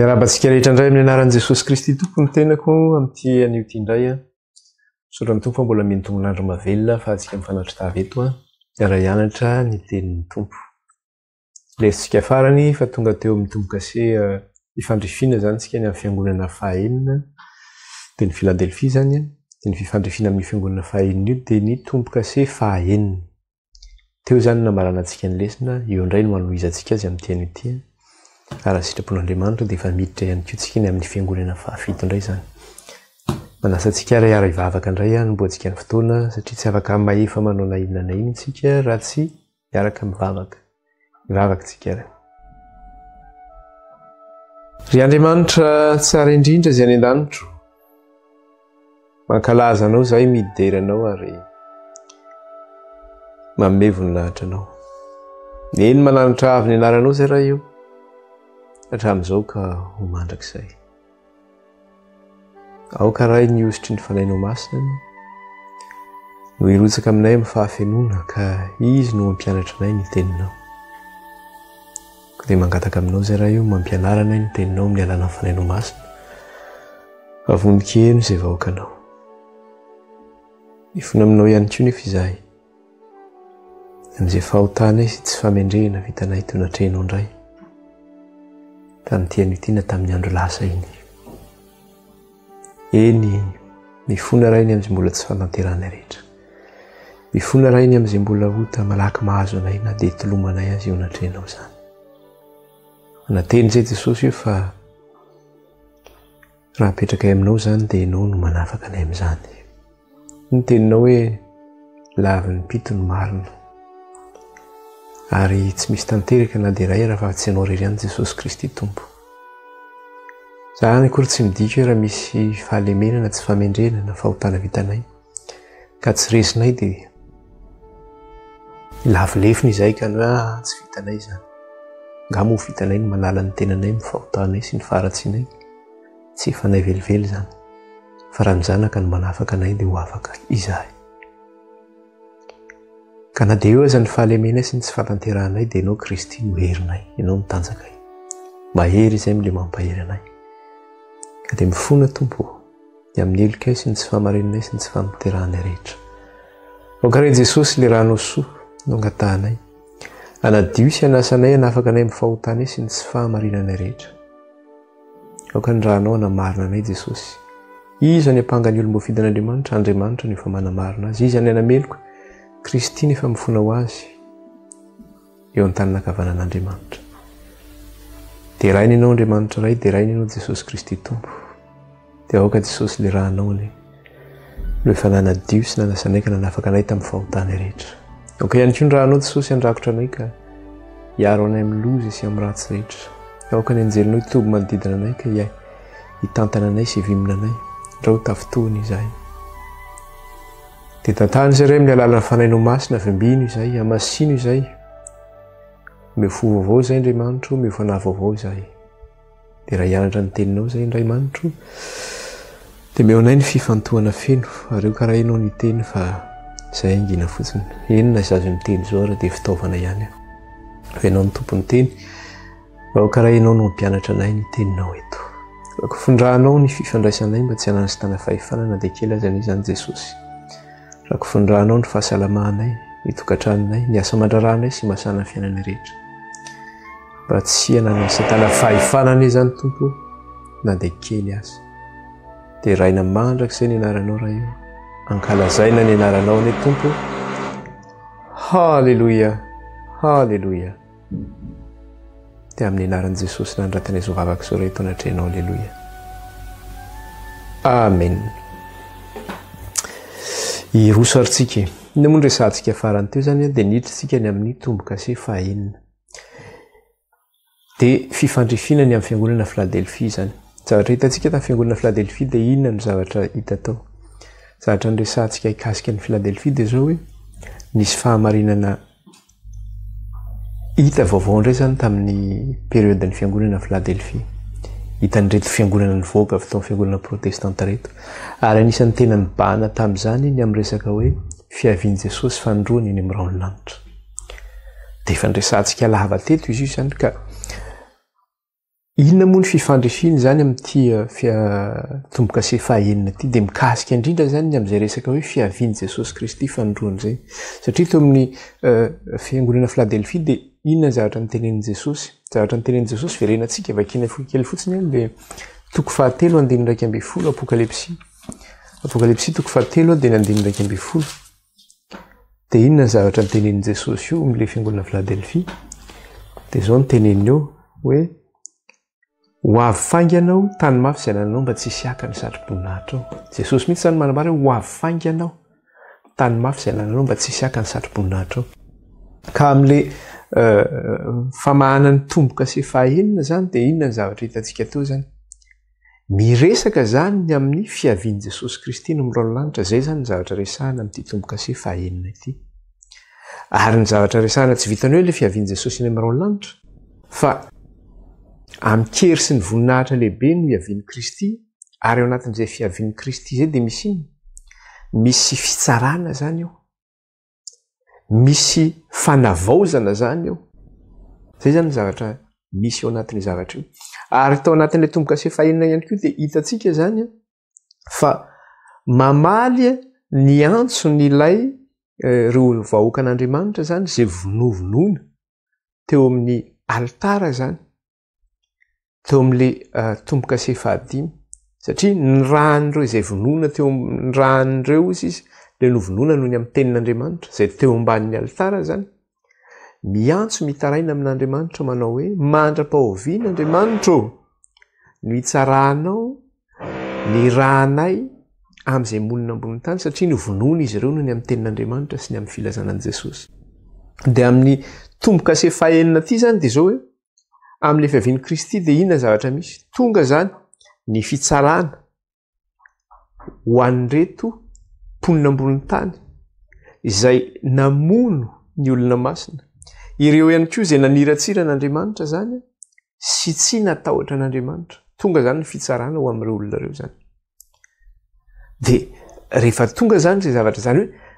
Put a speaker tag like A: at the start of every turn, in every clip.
A: miarahaba antsika rehetra indray amin'ny anaran'i Jesosy Kristy Tompo ny tenako amin'ity anio ity indray. Misaotra ny Tompo fa mbola mino tongon'andro mahavelona ahafahantsika mifanatri-tava eto hiara-hianatra ny tenin'ny Tompo. Lesintsika farany fa tonga teo amin'ny tombo-kase ifandrifiana izany isika ny amin'ny fiangonana fahaenina dia ny Filadelfia izany dia ny fifandrifiana amin'ny fiangonana fahaenina io dia ny tombo-kase fahaenina. Teo izany no namaranantsika ny lesona, eo indray no hanohizantsika azy amin'ity anio ity. Ary raha sitrapon'Andriamanitra dia efa miditra ihany koa tsika ny amin'ny fiangonana fahafito indray izany. Manasa antsika ary hiara hivavaka indray hanombohantsika ny fotoana satria tsy afaka mahefa manao na inona na inona isika raha tsy miaraka mivavaka. Hivavaka isika ary. Ry Andriamanitra tsara indrindra izay any an-danitro, Mankalaza anao izahay, midera anao ary manome voninahitra anao. Eny mananatra avy ny anaranao izay Ray io, hatramin'izao ka ho mandrakizay. Aoka Ray ny hosotry ny Fanahinao Masina no hirotsaka aminay amin'ny fahafenoana ka Izy no hampianatra anay ny teninao. Koa dia mangataka aminao izay Ray io, mampianara anay ny teninao amin'ny alalan'ny Fanahinao Masina. Fa vonon-kiheno izay vahoakanao. Mifona aminao ihany koa nefa izahay, amin'izay fahotanay sy tsy famendrehana vitanay teo anatrehanao indray, tamin'ity anio ity na tamin'ny andro lasa iny. Eny, mifona Ray ny amin'izay mbola tsy fahatanterahanay rehetra. Mifona Ray ny amin'izay mbola ota malaky mahazo anay na dia tolomanay azy eo anatrehanao izany. Manantena izay Jesosy io fa Raha apetrakay aminao izany dia ianao no manafaka anay amin'izany. Ny teninao hoe lavin'ny mpito ny marina. Ary tsy misy tanteraka na dia iray raha fa tsy ianao irery ihany Jesosy Kristy Tompo. Izany akory tsy midika hoe raha misy fahalemena na tsy fahamendrehana na fahotana vitanay ka tsy resinay dia lavo lefona izahay ka ny hoe ah tsy vitanay izany. Angaha moa vitanay ny manala ny tenanay amin'ny fahotanay sy ny faharatsianay? Tsy efanay velively izany. Fa raha ny Zanaka no manafaka anay dia ho afaka izahay. Ka na dia eo aza ny fahalemenay sy ny tsy fahatanterahanay dia Ianao Kristy no herinay, Ianao no tanjakay. Mahery izay amin'ilay mampahery anay. Ka dia mifona Tompo ô, ny amin'ny helokay sy ny tsy fahamarinanay sy ny tsy fahatanterahanay rehetra. Aoka re Jesosy ilay ranao soa no angatahanay. Hanadio sy hanasa anay hanafaka anay amin'ny fahotanay sy ny tsy fahamarinanay rehetra. Aoka ny ranao hanamarina anay Jesosy. Iza ny ampanga ny olom-boafidin'Andriamanitra? Andriamanitra no efa manamarina azy. Iza ny hanameloka? Kristy no efa mifona ho azy eo an-tanana ankavanan'Andriamanitra. Deraina ianao Andriamanitra Ray, deraina ianao Jesosy Kristy Tompo. Dia aoka Jesosy le ranao anie no efa nanadio sy nanasa anay ka nanafaka anay tamin'ny fahotanay rehetra. Aoka ihany koa ny ranao Jesosy handrakotra anay ka hiaro anay amin'ny loza sy amin'ny ratsy rehetra. Aoka ny anjelinao hitoby manodidina anay ka hitantana anay sy hivimina anay, ndrao ho tafintohina izahay. Dia tantano izay Ray amin'ny alalan'ny Fanahinao Masina, vimbino izahay, hamasino izahay. Omeo fo vaovao izahay Andriamanitro, omeo fanahy vaovao izahay. Dia raha hianatra ny teninao izay indray manitro dia meo anay ny fifantohana feno ary eo karaha ianao ny teny fa izay angina fotsiny. Eny na izaho izay miteny izao ary dia fitaovana ihany aho. Fa ianao no tompon'ny teny. Ao karaha ianao no mampianatra anay ny teninao eto. Rakofondrahanao ny fifandraisanay mba tsy hanana sy tana fahefana na dia kely aza anie izany Jesosy. Rakofondrahanao ny fahasalamanay, ny tokantranonay, ny asa aman-draharahanay sy masana ny fiainanay rehetra. Mba tsy hananan'i Satana fahefana anie izany Tompo na dia kely aza. Deraina mandrakizay ny anaranao Ray o. Ankalazaina ny anaranao anie Tompo. Haleloia, haleloia. Dia amin'ny anaran'i Jesosy nanoratana izao vavaka izao reheto anatrehanao. Aleloia. Amen. Hiroso ary tsika e. Inona moa no resahantsika farany teo izany dia niditra tsika ny amin'ny tombo-kase fahenina. Dia fifandrifiana ny amin'ny fiangonana Filadelfia izany. Zavatra hitantsika tamin'ny fiangonana Filadelfia dia inona no zavatra hita tao? Zavatra niresahantsika hikasika ny Filadelfia dia izao hoe nisy fahamarinana Hita vaovao indray izany tamin'ny période-n'ny fiangonana Philadelphie. Hitan'ireto fiangonana nivoaka avy tao amin'ny fiangonana protestanta ireto. Ary anisan'ny tena nibahana tamin'izany ny amin'ny resaka hoe fiavian'i Jesosy fanindroany eny amin'ny rahon'ny lanitra. Dia efa niresahantsika lava teto izy io izany ka. Inona moa ny fifandrifiana izany amin'ity tombokase fahaenina ity? Dia mikasika indrindra izany ny amin'izay resaka hoe fiavian'i Jesosy Kristy fanindroany izay. Satria teo amin'ny fiangonana Filadelfia dia inona ny zavatra notenenin'i Jesosy? Zavatra notenenin'i Jesosy verenantsika vakiana kely fotsiny ihany dia toko fahatelo andininy 11 Apokalypsy. Apokalypsy toko fahatelo dia ny andininy 11. Dia inona ny zavatra notenenin'i Jesosy io amin'ilay fiangonana Filadelfia? Dia izao no teneniny eo hoe ho avy faingana aho, tany mafy izay anananao mba tsy hisy haka ny satroboninahitra ao. Jesosy mihitsy izany manambara hoe ho avy faingana aho, tany mafy izay anananao mba tsy hisy haka ny satroboninahitra ao. Ka amin'ilay eh, famahana ny tombo-kase fahaenina izany dia inona ny zavatra hitantsika teo izany? Miresaka izany ny amin'ny fiavian'i Jesosy Kristy no mirao ny lanitra, izay izany ny zavatra resahina amin'ity tombo-kase fahaenina ity. Ary ny zavatra resahina tsy vitan'ny hoe ilay fiavian'i Jesosy eny amin'ny lanitra, fa amin-kery sy ny voninahitra lehibe no hiavian'i Kristy, ary ao anatin'izay fiavian'i Kristy izay dia misy inona? Misy fitsarana izany eo. Misy fanavaozana zany eo. Zay zany ny zavatra misy ao anatin'io zavatra io. Ary tao anatin'ilay tombo-kase fahenina ihany koa dia hitantsika zany fa mamaly ny antson'ilay eh, ireo vahoakan'Andriamanitra zany izay vonovonoina teo amin'ny alitara zany. teo amin'ilay tombo-kase fahadimy satria ny ràn'ireo izay vonoina teo ny ràn'ireo ozy izy ilay novonoina noho ny amin'ny tenin'Andriamanitra izay teo ambanin'ny alitara izany miantso mitaraina amin'Andriamanitra manao hoe mandra-pahoviana Andriamanitra ô no hitsaranao ny rànay amin'izay monina ambony tany satria novonoina izy ireo noho ny amin'ny tenin'Andriamanitra sy ny amin'ny filazana an'i Jesosy. Dia amin'ny tombo-kase fahenina ity izany dia izao hoe Amin'ilay fiavian'i Kristy dia inona ny zavatra misy? Tonga izany ny fitsarana ho an'ireto mponina ambonin'ny tany izay namono ny olona masina. Ireo ihany koa izay naniratsira an'Andriamanitra izany sy tsy natahotra an'Andriamanitra. Tonga izany ny fitsarana ho amin'ireo olona ireo izany. Dia rehefa tonga izany izay zavatra izany hoe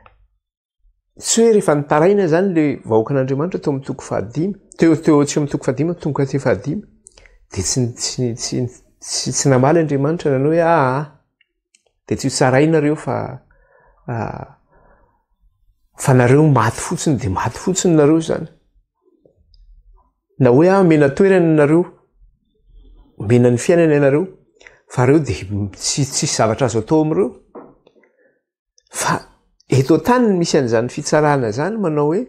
A: Tsy hoe rehefa nitaraina izany ilay vahoakan'Andriamanitra teo amin'ny toko fahadimy, teo teo tsy eo amin'ny toko fahadimy, toko fahadimy, dia tsy tsy tsy tsy tsy namaly Andriamanitra nanao hoe aa ah, dia tsy ho tsaraina ireo fa ah, fa nareo maty fotsiny dia maty fotsiny nareo izany. Na hoe ah omena toerana ianareo, omena ny fiainana ianareo, fa reo dia tsy tsisy zavatra azo atao amin'ireo. Fa eto an-tany no misy an'izany fitsarana izany manao hoe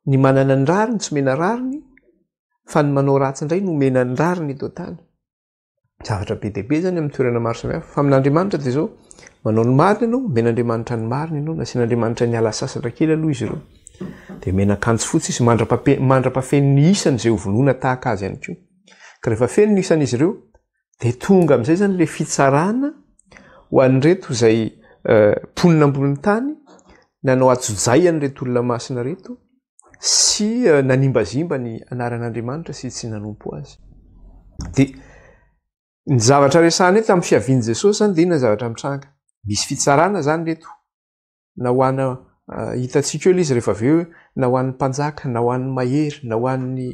A: ny manana ny rariny tsy omena rariny fa ny manao ratsy indray no omena ny rariny eto an-tany. Zavatra be dia be izany amin'ny toerana maro samihafa. Fa amin'Andriamanitra dia izao, manao ny marina ianao, omen'Andriamanitra ny marina ianao, nasian'Andriamanitra niala sasatra kely aloha izy ireo. Dia omena akanjo fotsy izy mandra-pahape-mandra-pahafeno ny isany izay ho vonoina tahaka azy ihany koa. Ka rehefa feno ny isan'izy ireo, Dia tonga amin'izay izany ilay fitsarana ho an'ireto izay mponina ambonin'ny tany nanao atsojay an'ireto olona masina ireto sy nanimbazimba ny anaran'Andriamanitra sy tsy nanompo azy. Dia ny zavatra resahana eto amin'ny fiavian'i Jesosy izany dia inona ny zavatra mitranga? Misy fitsarana izany ireto. na ho ana hitantsika eo ilay izy rehefa avy eo na ho an'ny mpanjaka na ho an'ny mahery na ho an'ny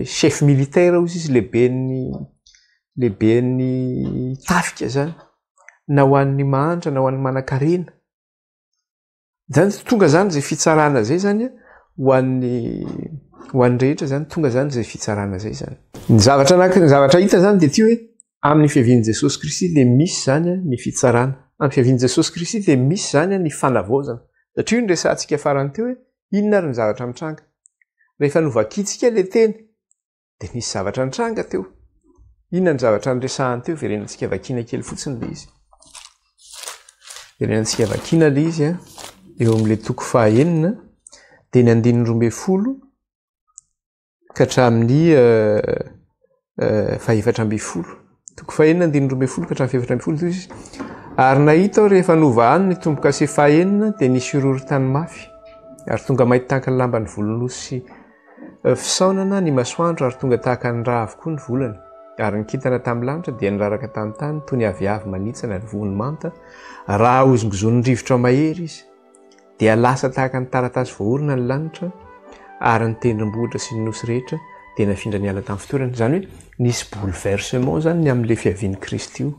A: chef militaire hozy izy lehiben'ny lehiben'ny tafika zany na ho an'ny mahantra na ho an'ny manankarena zany tonga zany zay fitsarana zay zany ho an'ny ho an'ny rehetra zany tonga zany zay fitsarana zay zany ny zavatra anaky ny zavatra hita zany de ty hoe Amin'ny fiavian'i Jesosy Kristy dia misy izany ny fitsarana. Amin'ny fiavian'i Jesosy Kristy dia misy izany ny fanavaozana. Satria io no resahantsika farany teo hoe inona ary ny zavatra mitranga. Rehefa novakintsika ilay teny dia nisy zavatra nitranga teo. Inona ny zavatra niresahany teo? Verenantsika vakiana kely fotsiny ilay izy. Verenantsika vakiana ilay izy eo amin'ilay toko fahaenina dia ny andininy 12 ka hatramin'ny fahefatra ambin'ny folo. Toko fahenina andininy 12 ka hatramin'ny fahefatra ambin'ny folo toy izy. Ary nahita aho rehefa novahany ny tombo-kase fahenina dia nisy horohorontany mafy ary tonga mainty tahaka ny lamban'ny volon'osy fisaonana ny masoandro ary tonga tahaka ny ra avokoa ny volana ary ny kintana tamin'ny lanitra dia niraraka tamin'ny tany toy ny aviavy manitsana ny vohony manta raha hozongozonin'ny rivotra mahery izy. Dia lasa tahaka ny taratasy voaorina ny lanitra, ary ny tendrombohitra sy ny nosy rehetra Dia nafindra niala tamin'ny fitoerany. Izany hoe nisy bouleversement izany ny amin'ilay fiavian'i Kristy io.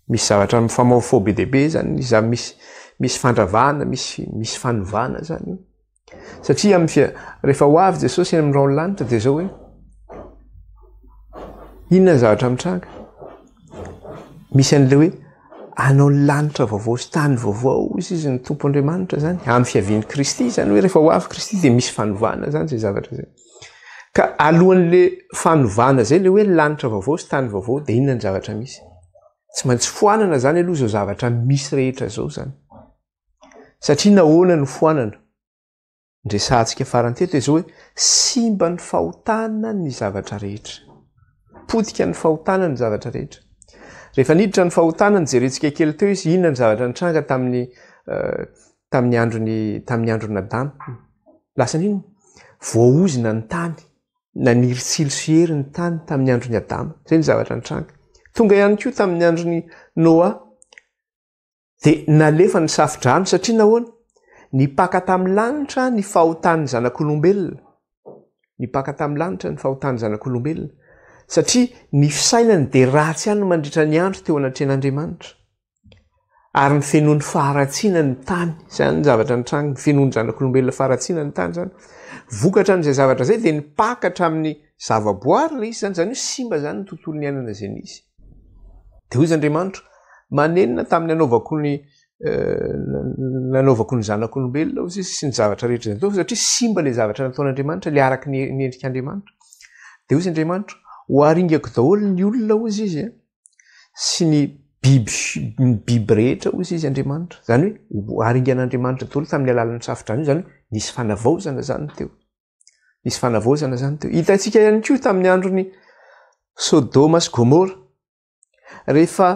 A: Misy zavatra mifamahofaho be dia be izany, misy misy fandravana, misy misy fanovana izany io. Satria amin'ny fia, rehefa ho avy Jesosy eny amin'ny rahon'ny lanitra dia izao hoe inona ny zavatra mitranga? Misy an'ilay hoe hanao ny lanitra vaovao sy tany vaovao hoy izy ny Tompo Andriamanitra izany amin'ny fiavian'i Kristy izany hoe rehefa ho avy Kristy dia misy fanovana izany izay zavatra izay. Ka alohan'le fanovana izay le hoe lanitra vaovao sy tany vaovao dia inona ny zavatra misy? Tsy maintsy foanana izany aloha izao zavatra misy rehetra izao izany. Satria nahoana no foanana? Ny resahantsika farany teto dia izao hoe simba ny fahotana ny zavatra rehetra. Potika ny fahotana ny zavatra rehetra. Rehefa niditra ny fahotana nijerentsika kely teo izy, inona ny zavatra nitranga tamin'ny eh, tamin'ny andron'ny tamin'ny andron'i Adama? Lasa n'inona? Voaozona ny tany. Naniry tsilo sy hery ny tany tamin'ny andron'i Adama. Izay ny zavatra nitranga. Tonga ihany koa tamin'ny andron'i Noa. Dia nalefa ny safo-drano satria nahoana? Nipaka tamin'ny lanitra ny fahotan'ny zanak'olombelona. Nipaka tamin'ny lanitra ny fahotan'ny zanak'olombelona. Satria ny fisainany dia ratsy ihany mandritra ny andro teo anatrehan'Andriamanitra. Ary ny fenoan'ny faharatsiana ny tany. Izany ny zavatra nitranga, ny fenoan'ny zanak'olombelona faharatsiana ny tany izany. Vokatra an'izay zavatra izay dia nipaka hatramin'ny zavaboary ilay izy izany, izany hoe simba izany ny tontolo niainana izay nisy. Dia hoy izy Andriamanitra, manenina tamin'ny nanaovako ny eh, nanaovako ny zanak'olombelona hoy izy sy ny zavatra rehetra izay nataoko satria simba ilay zavatra nataon'Andriamanitra, ilay araka ny ny endrik'Andriamanitra. Dia hoy izy Andriamanitra, ho aringako daholo ny olona hoy izy eh, sy ny biby ny biby rehetra hoy izy Andriamanitra. Izany hoe ho aringan'Andriamanitra daholo tamin'ny alalan'ny safodrano io, izany hoe nisy fanavaozana izany teo. Nisy fanavaozana izany teo. Hitantsika ihany koa tamin'ny andron'i Sodoma sy Gomora. Rehefa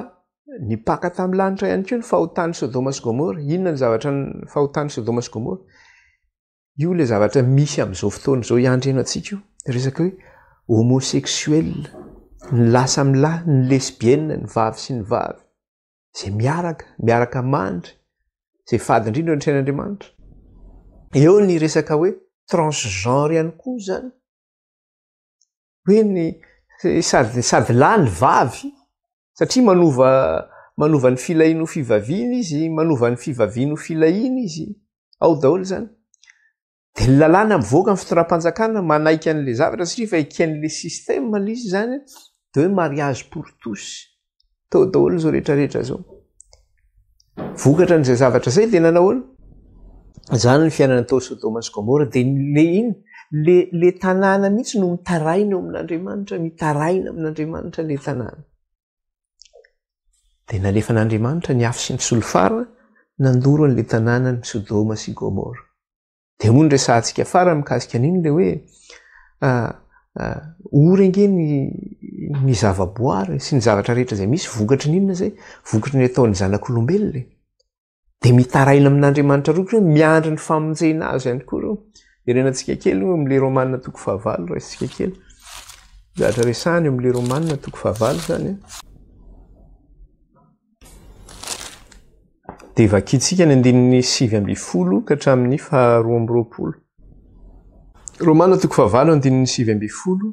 A: nipaka tamin'ny lanitra ihany koa ny fahotan'i Sodoma sy Gomora. Inona ny zavatra ny fahotan'i Sodoma sy Gomora? Io ilay zavatra misy amin'izao fotoana izao iandrena antsika io. Resaka hoe homosexuel, ny lahy samy lahy, ny lesbienne, ny vavy sy ny vavy. Izay miaraka, miaraka mandry, izay fady indrindra eo anatrehan'Andriamanitra. Eo ny resaka hoe transgenre ihany koa izany. Hoe ny sady sady lahy ny vavy satria manova manova ny filahiany ho fivaviana izy, manova ny fivaviany ho filahiana izy. Ao daholo izany. Dia ny lalàna mivoaka ny fitondram-panjakana manaiky an'ilay zavatra satria efa eken'ilay système ilay izy izany dia hoe mariage pour tous. Tao daholo izao rehetra rehetra izao. Vokatra an'izay zavatra izay dia nanao ahoana? Izany ny fiainana tao Sodoma sy Gomora dia le iny le le tanàna mihitsy no mitaraina eo amin'Andriamanitra, mitaraina amin'Andriamanitra le tanàna. Dia nalefan'Andriamanitra ny afo sy ny solifara nandoro an'ilay tanànan'i Sodoma sy Gomora. Dia moa ny resahantsika farany mikasika an'iny ilay hoe ory ange ny ny zavaboary sy ny zavatra rehetra izay misy vokatry ny inona izay? Vokatry ny ataon'ny zanak'olombelona e. Dia mitaraina amin'Andriamanitra roa koa miandry ny famonjena azy ihany koa ireo. Irenantsika kely io amin'ilay Romana toko fahavalo, raisintsika kely. Zavatra resahana eo amin'ilay Romana toko fahavalo izany. Dia vakintsika ny andininy 19 ka hatramin'ny faharoa amby roapolo. Romana toko fahavalo andininy 19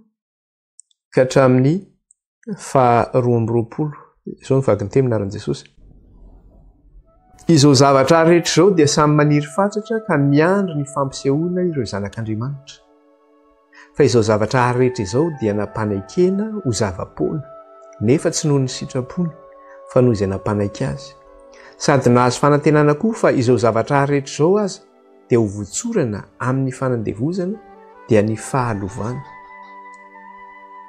A: ka hatramin'ny faha 22. Izao ny vakinteny amin'ny anaran'i Jesosy. Izao zavatra rehetra izao dia samy maniry fatratra ka miandry ny fampisehoana ireo zanak'Andriamanitra. Fa izao zavatra rehetra izao dia nampanekena ho zava-poana, nefa tsy noho ny sitrapony, fa noho izay nampanaiky azy. Sady nahazo fanantenana koa fa izao zavatra rehetra izao aza dia ho votsorana amin'ny fanandevozana dia ny fahalovana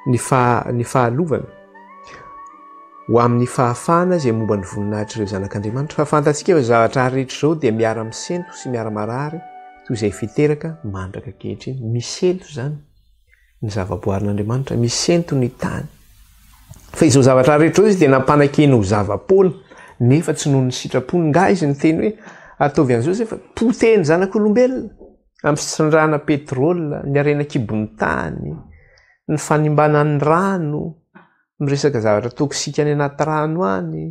A: ny faha ny fahalovana ho amin'ny fahafahana izay momba ny voninahitr'ireo zanak'Andriamanitra. Fa fantatsika fa zavatra rehetra izao dia miara-misento sy miara-marary toy izay fiteraka mandraka ankehitriny. Misento izany. ny zavaboarin'Andriamanitra, misento ny tany. Fa izao zavatra rehetra izao izy dia nampanakeny ho zava-poana, nefa tsy noho ny sitrapony. Nga izy niteny hoe ataovy an'izao izay fa potehiny zanak'olombelona amin'ny fitsindrana petrole, ny harena an-kibon'ny tany, ny fanimbana ny rano, miresaka zavatra toksika any anaty rano any.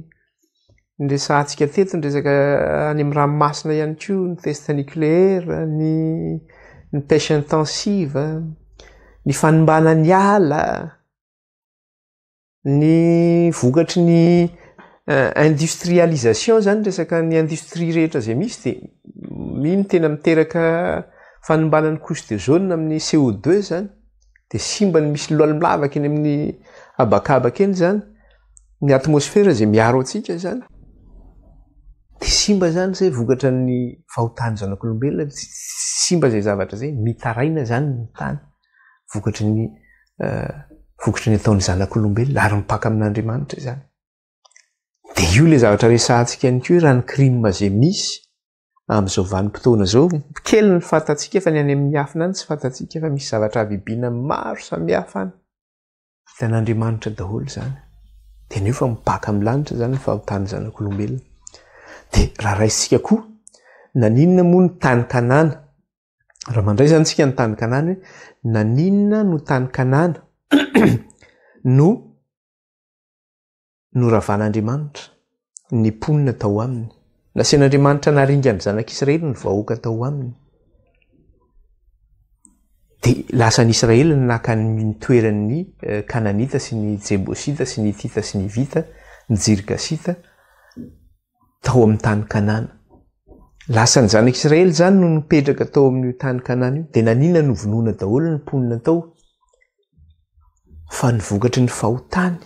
A: Ny resahantsika teto ny resaka any amin'ny ranomasina ihany koa, ny test nucléaire, ny ny pêche intensive, Ny fanimbana ny ala, ny vokatry ny industrialisation zany resaka ny industrie rehetra izay misy dia iny tena miteraka fanimbana ny couche d'ozone amin'ny CO2 zany. Dia simba ny misy lalomlavaka eny amin'ny habakabaka eny zany. Ny atmosfera izay miaro antsika zany. Dia simba zany izay vokatra ny fahotan'ny zanak'olombelona, simba izay zavatra izay, mitaraina zany ny tany vokatry ny vokatry ny ataon'ny zanak'olombelona ary mipaka amin'Andriamanitra izany. Dia io ilay zavatra resahantsika ihany koa raha ny crime izay misy amin'izao vanim-potoana izao, kely ny fantatsika fa ny any amin'ny miafina any tsy fantatsika fa misy zavatra habibiana maro samihafa any. Hitan'Andriamanitra daholo izany. Dia nefa mipaka amin'ny lanitra izany ny fahotan'ny zanak'olombelona. Dia raha raisintsika koa, naninona moa ny tany Kanana? Raha mandray izany tsika ny tany Kanana hoe naninona no tany Kanana no noravan'Andriamanitra ny mponina tao aminy. Nasian'Andriamanitra naringan'ny zanak'Israely ny vahoaka tao aminy. Dia lasa ny Israely ny naka ny toeran'ny eh, Kananita sy ny Jebosita sy ny Hitita sy ny Hivita, ny Jirgasita tao amin'ny tany Kanana. Lasa ny zanak'Israely izany no nipetraka tao amin'io tany Kanana io. Dia nanina novonoina daholo ny mponina tao. Fa ny vokatry ny fahotany.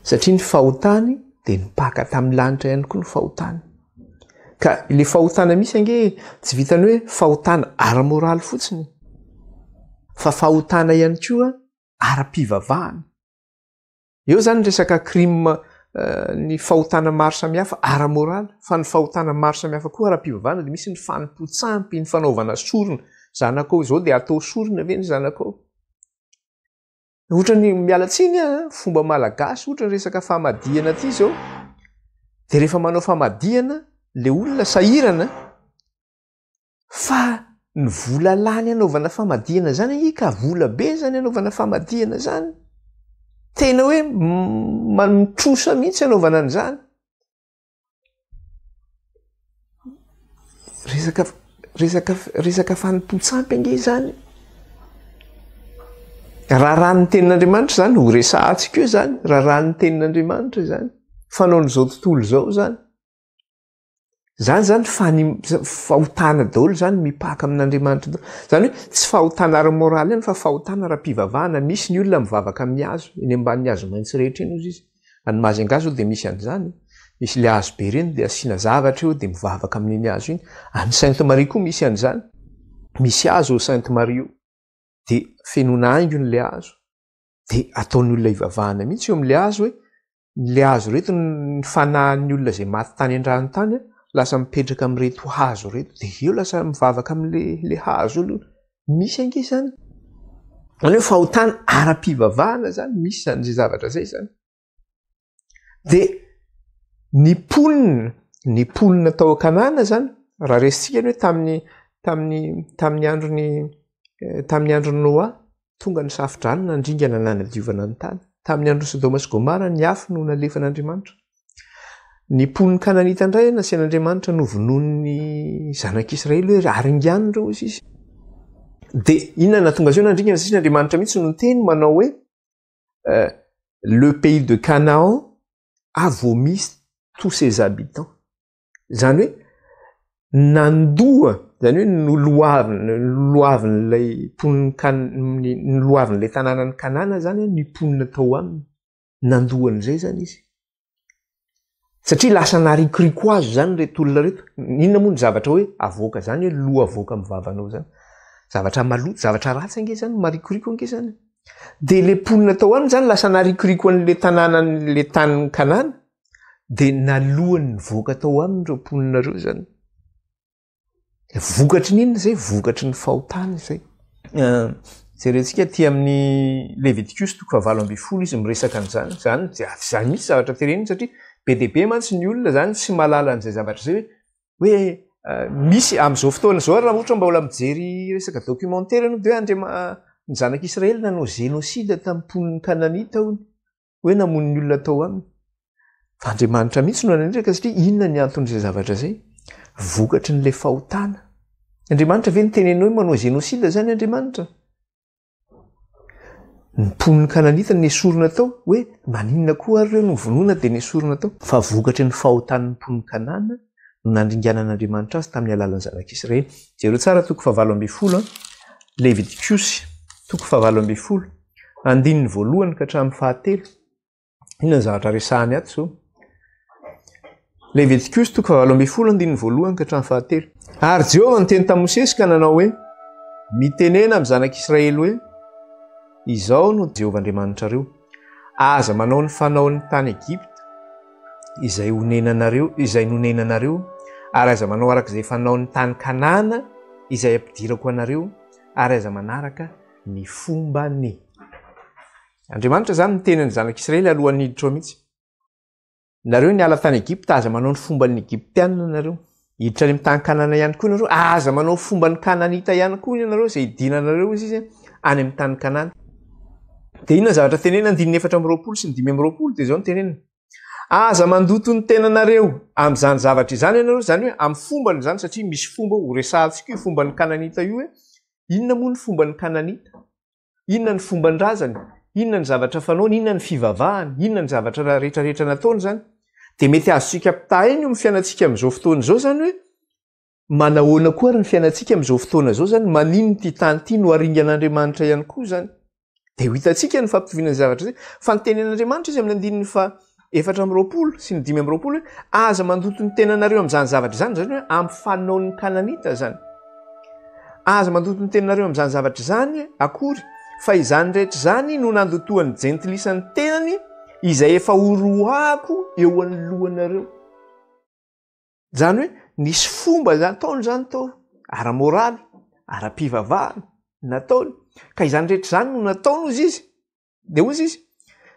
A: Satria ny fahotany dia nipaka tamin'ny lanitra ihany koa ny fahotany. Ka ilay fahotana misy ange tsy vitan'ny hoe fahotana ara-moraly fotsiny fa fahotana ihany koa ara-pivavahana. Eo izany ny resaka crime ny fahotana maro samihafa ara-moraly fa ny fahotana maro samihafa koa ara-pivavahana dia misy ny fanompoan-tsampy, ny fanaovana sorona. Zanakao izao dia atao sorona ve ny zanakao? Ohatran'ny miala tsiny aho, fomba malagasy ohatra ny resaka famadihana aty izao dia rehefa manao famadihana le olona sahirana Fa ny vola lany anaovana famadihana zany ange ka vola be zany anaovana famadihana zany. Tena hoe mitrosa mihitsy anaovana an'izany. Resaka resaka resaka fanompoan-tsampy ange izany. Raharahan'ny tenin'Andriamanitra izany, ho resahantsika eo izany, raharahan'ny tenin'Andriamanitra izany. Fanaon'izao tontolo izao izany. Zany zany fani- fahotana daholo zany mipaka amin'Andriamanitra daholo. Zany hoe tsy fahotana ara-moraly ihany fa fahotana ara-pivavahana. Misy ny olona mivavaka amin'ny hazo, eny ambanin'ny hazo maitso rehetra eny hozy izy. Any Majunga zao dia misy an'izany. Misy le hazo be ireny dia asiana zavatra eo dia mivavaka amin'iny hazo iny. Any Sainte Marie koa misy an'izany. Misy hazo ao Sainte Marie io. Dia fenoina haingony le hazo. Dia ataon'ny olona hivavahana mihitsy eo amin'le hazo hoe le hazo ireto ny fanahin'ny olona izay maty tany an-drano tany lasa mipetraka amin'ireto hazo ireto dia eo lasa mivavaka amin'le le hazo io aloha. Misy ange izany. Izany hoe fahotana ara-pivavahana izany, misy izany izay zavatra izay izany. Dia ny mponina, ny mponina tao Kanana izany, raha resintsika ny hoe tamin'ny tamin'ny tamin'ny andron'ny tamin'ny andron'i Noa, Tonga ny safo-drano nandringana nanadiovana ny tany. Tamin'ny andron'i Sodoma sy Gomara, ny afo no nalefan'Andriamanitra. Ny mponin'ny Kananita indray nasian'Andriamanitra novonoin'ny zanak'Israely hoe aringano ireo hozy izy. Dia inona no nahatonga azy io nandringana? Satria Andriamanitra mihitsy no niteny manao hoe le pays de Canaan a vomi tous ses habitants. Izany hoe nandoa, izany hoe noloaviny, noloavin'ilay mponin'i Kan-, noloavin'ilay tanànan'i Kanana izany ny mponina tao aminy. Nandoa an'izay izany izy. Satria lasa narikoriko azy izany ireto olona ireto. Inona moa ny zavatra hoe avoaka izany hoe loha avoaka amin'ny vavanao izany? Zavatra maloto, zavatra ratsy ange izany, marikoriko ange izany. Dia ilay mponina tao aminy izany lasa narikoriko an'ilay tanànan'ilay tanin'i Kanana. dia naloany nivoaka tao aminy ireo mponina ireo izany. Vokatry ny inona izay? Vokatry ny fahotana izay. Eh, jerentsika aty amin'ny Levitikosy toko fahavalo ambin'ny folo izy miresaka an'izany. Izany izany mihitsy zavatra teneniny satria be dia be mantsy ny olona izany tsy mahalala an'izay zavatra izay hoe hoe eh, misy amin'izao fotoana izao raha ohatra mbola mijery resaka documentaire ianao dia hoe Andriama ny zanak'Israely nanao génocide tamin'ny mponin'ny Kananita hono. hoe namono ny olona tao aminy. Fa Andriamanitra mihitsy no naniraka satria inona ny anton'izay zavatra izay? Vokatry ny le fahotana. Andriamanitra ve niteny anao hoe manao génocide zany Andriamanitra? Ny mponin'ny Kananita nesorina tao, hoe maninona koa ary ireo no vonoina dia nesorina tao? Fa vokatry ny fahotan'ny mponin'i Kanana no nandringanan'Andriamanitra azy tamin'ny alalan'ny zanak'Israely. Jereo tsara toko fahavalo ambinifolo, Levitikosy, toko fahavalo ambinifolo, andininy voalohany ka hatramin'ny fahatelo. Inona ny zavatra resahany ato izao? Levitikosy toko fahavalo ambinifolo andininy voalohany ka hatramin'ny fahatelo. Ary Jehovah niteny tamin'i Mosesy ka nanao hoe, Mitenena amin'ny zanak'Israely hoe, Izao no Jehovah Andriamanitrareo, Aza manao ny fanaon'ny tany Egypta, izay honenanareo, izay nonenanareo, ary aza manao araka izay fanaon'ny tany Kanana, izay ampidirako anareo, ary aza manaraka ny fombany. Andriamanitra izany niteny ny zanak'Israely alohan'ny hiditra ao mihitsy. Nareo niala tany Egypta, aza manao ny fomban'ny Egyptianina nareo. Hiditra any amin'ny tany Kanana ihany koa nareo, aza manao fomban'ny Kananita ihany koa ianareo izay hidinanareo izy izy any amin'ny tany Kanana. Dia inona ny zavatra tenenina andininy 24 sy ny 25 dia izao no tenenina. Aza mandoto ny tenanareo amin'izany zavatra izany ianareo, izany hoe amin'ny fombany izany satria misy fomba ho resahantsika io fomban'ny Kananita io hoe inona moa ny fomban'ny Kananita? Inona ny fomban-drazany? Inona ny zavatra fanaony? Inona ny fivavahany? Inona ny zavatra rehetra rehetra nataony izany? Dia mety azontsika ampitahaina eo amin'ny fiainantsika amin'izao fotoana izao izany hoe manahoana koa ary ny fiainantsika amin'izao fotoana izao izany? Maninona ity tany ity no haringan'Andriamanitra ihany koa izany? Dia ho hitantsika ny fampitoviana ny zavatra izay. Fa ny tenin'Andriamanitra izy amin'ny andininy faha 24 sy ny 25 hoe aza mandoto ny tenanareo amin'izany zavatra izany, izany hoe amin'ny fanaon'ny Kananita izany. Aza mandoto ny tenanareo amin'izany zavatra izany akory, fa izany rehetra izany no nandotoan'ny jentilisa ny tenany izay efa horoahako eo anoloanareo. Izany hoe nisy fomba izany taona izany tao, ara-moraly, ara-pivavahana nataony, ka izany rehetra izany no nataony hozy izy. Dia hozy izy,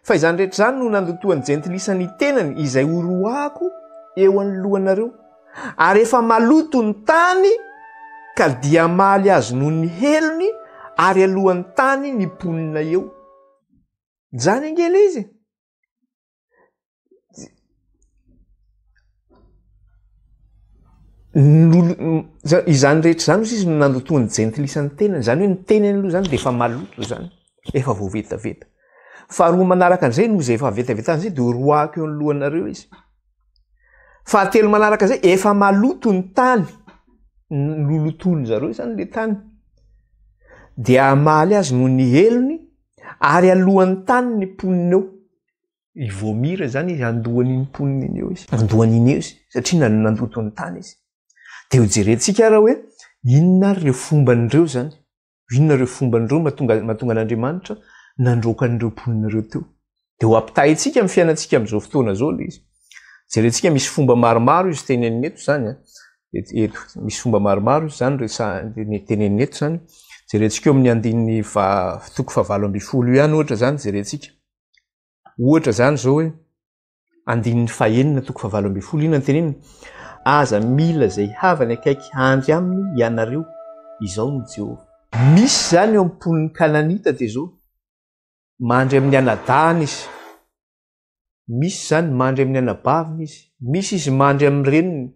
A: Fa izany rehetra izany no nandotoan'ny jentilisa ny tenany izay horoahako eo anoloanareo. Ary efa maloto ny tany ka dia hamaly azy noho ny helony ary alohan'ny tany ny mponina eo. Izany ange ilay izy. Izany rehetra izany ozy izy no nandotoan'ny jentilisa ny tenany, izany hoe ny tenany aloha izany dia efa maloto izany, efa voavetaveta. Faharoa manaraka an'izay noho izay efa vetaveta an'izay dia horoahako eo anoloanareo izy. Fahatelo manaraka an'izay, efa maloto ny tany, nolotoin-dry zareo izany ilay tany, dia hamaly azy noho ny helony ary alohan'ny tany ny mponina eo. I vomir zany izy andohan'iny mponina iny eo izy, andohan'iny eo izy satria nandoto ny tany izy. Dia ho jerentsika ara hoe inona ary ireo fomban'ireo zany, inona ireo fomban'ireo mahatonga mahatonga an'Andriamanitra nandroaka an'ireo mponina ireo teo. Dia ho ampitahaintsika amin'ny fiainantsika amin'izao fotoana izao ilay izy. Jerentsika misy fomba maromaro izy tenenina eto zany an. Eto misy fomba maromaro izy zany resahina tenenina eto zany. Jerentsika eo amin'ny andininy faha toko fahavalo ambin'ny folo io ihany ohatra zany jerentsika. Ohatra izany izao hoe andininy fahenina toko fahavalo ambinifolo, inona no teneniny? Aza mila izay havany akaiky handry aminy ianareo, izao no Jehovah. Misy izany eo amin'ny mponin'ny Kananita dia izao, mandry amin'ny anadahiny izy, misy izany mandry amin'ny anabaviny izy, misy izy mandry amin'ny reniny,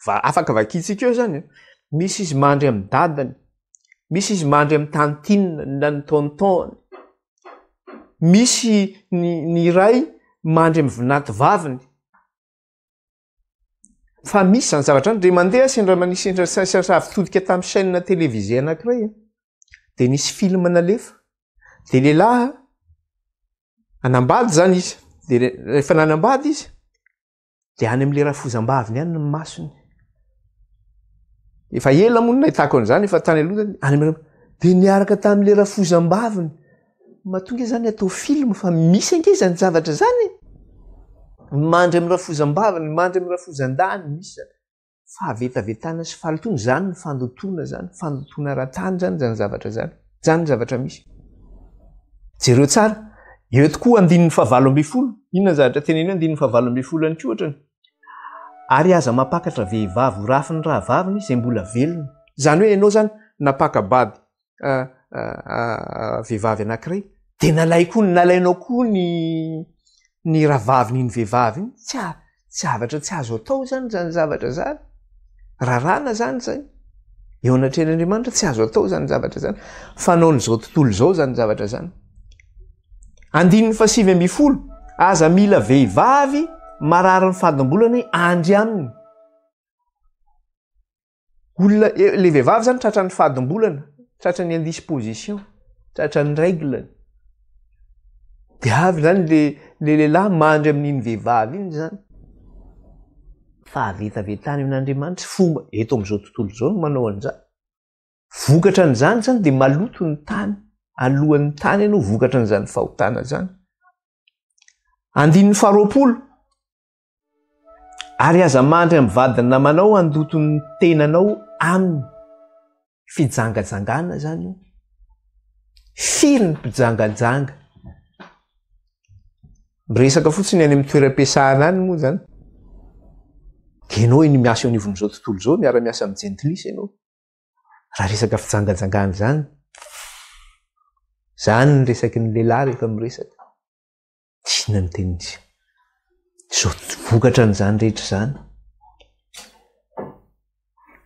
A: Va, afaka vakintsika eo zany e. Misy izy mandry amin'ny dadany, misy izy mandry amin'ny tantine na ny tonton-ny, misy ny, ny iray mandry amin'ny vinaty vaviny. Fa misy zany zavatra zany, ndre mandeha sendra manisy sendra sendra avy todika tamin'ny chaîne télévisée anankiray de nisy film nalefa, de lehilahy hanambady zany izy, de rehefa nanambady izy de any am'le rafozam-baviny any ny masony. Efa ela moa no nahitako an'izany, efa tany aloha zany, any am'le de niaraka tamin'le rafozam-baviny. Matoa nge zany atao film fa misy ange zany zavatra zany e! Mandry amin'ny rafozam-baviny, mandry amin'ny rafozan-dahiny, misy zany. Fahavetavetana sy fahalotoana, izany ny fandotoana izany, fandotoana ara-tany izany izany zavatra izany. Izany ny zavatra misy. Jereo tsara, eo tokoa andininy fahavalo ambin'ny folo, inona ny zavatra teneniny eo andininy fahavalo ambin'ny folo ihany koa ohatrany. Ary aza mampakatra vehivavy ho rafin'ny rahavaviny izay mbola velona. Izany hoe ianao izany nampaka-bady vehivavy anankiray, dia nalay koa, nalainao koa ny ny rahavavin'iny vehivavy iny, tsy a- tsy zavatra tsy azo atao zany zany zavatra zany, raràna zany zay, eo anatrehan'Andriamanitra tsy azo atao zany zavatra zany, fanaon'izao tontolo izao zany zavatra zany. Andininy fahasivy ambin'ny folo, aza mila vehivavy marary ny fadimbolana andry aminy. Olona e, le vehivavy zany tratran'ny fadimbolana, tratran'ny indisposition, tratran'ny règle. De avy zany le lehilahy mandry amin'iny vehivavy iny zany. Fahavetavetana eo amin'Andriamanitra, fomba eto amin'izao tontolo izao no manao an'izany. Vokatra an'izany zany dia maloto ny tany, alohan'ny tany ianao vokatra an'izany fahotana izany. Andininy faharoapolo, ary aza mandry amin'ny vadin'ny namanao handoto ny tenanao aminy. Fijangajangana zany io. Firy ny mpijangajanga? Miresaka fotsiny any amin'ny toeram-piasana any moa zany. Dia ianao eny miasa eo anivon'izao tontolo izao, miara-miasa amin'ny jentilisa ianao. Raha resaka fijangajangana izany, izany ny resaky ny lehilahy rehefa miresaka. Inona no tenin'izy? Izao vokatra an'izany rehetra izany.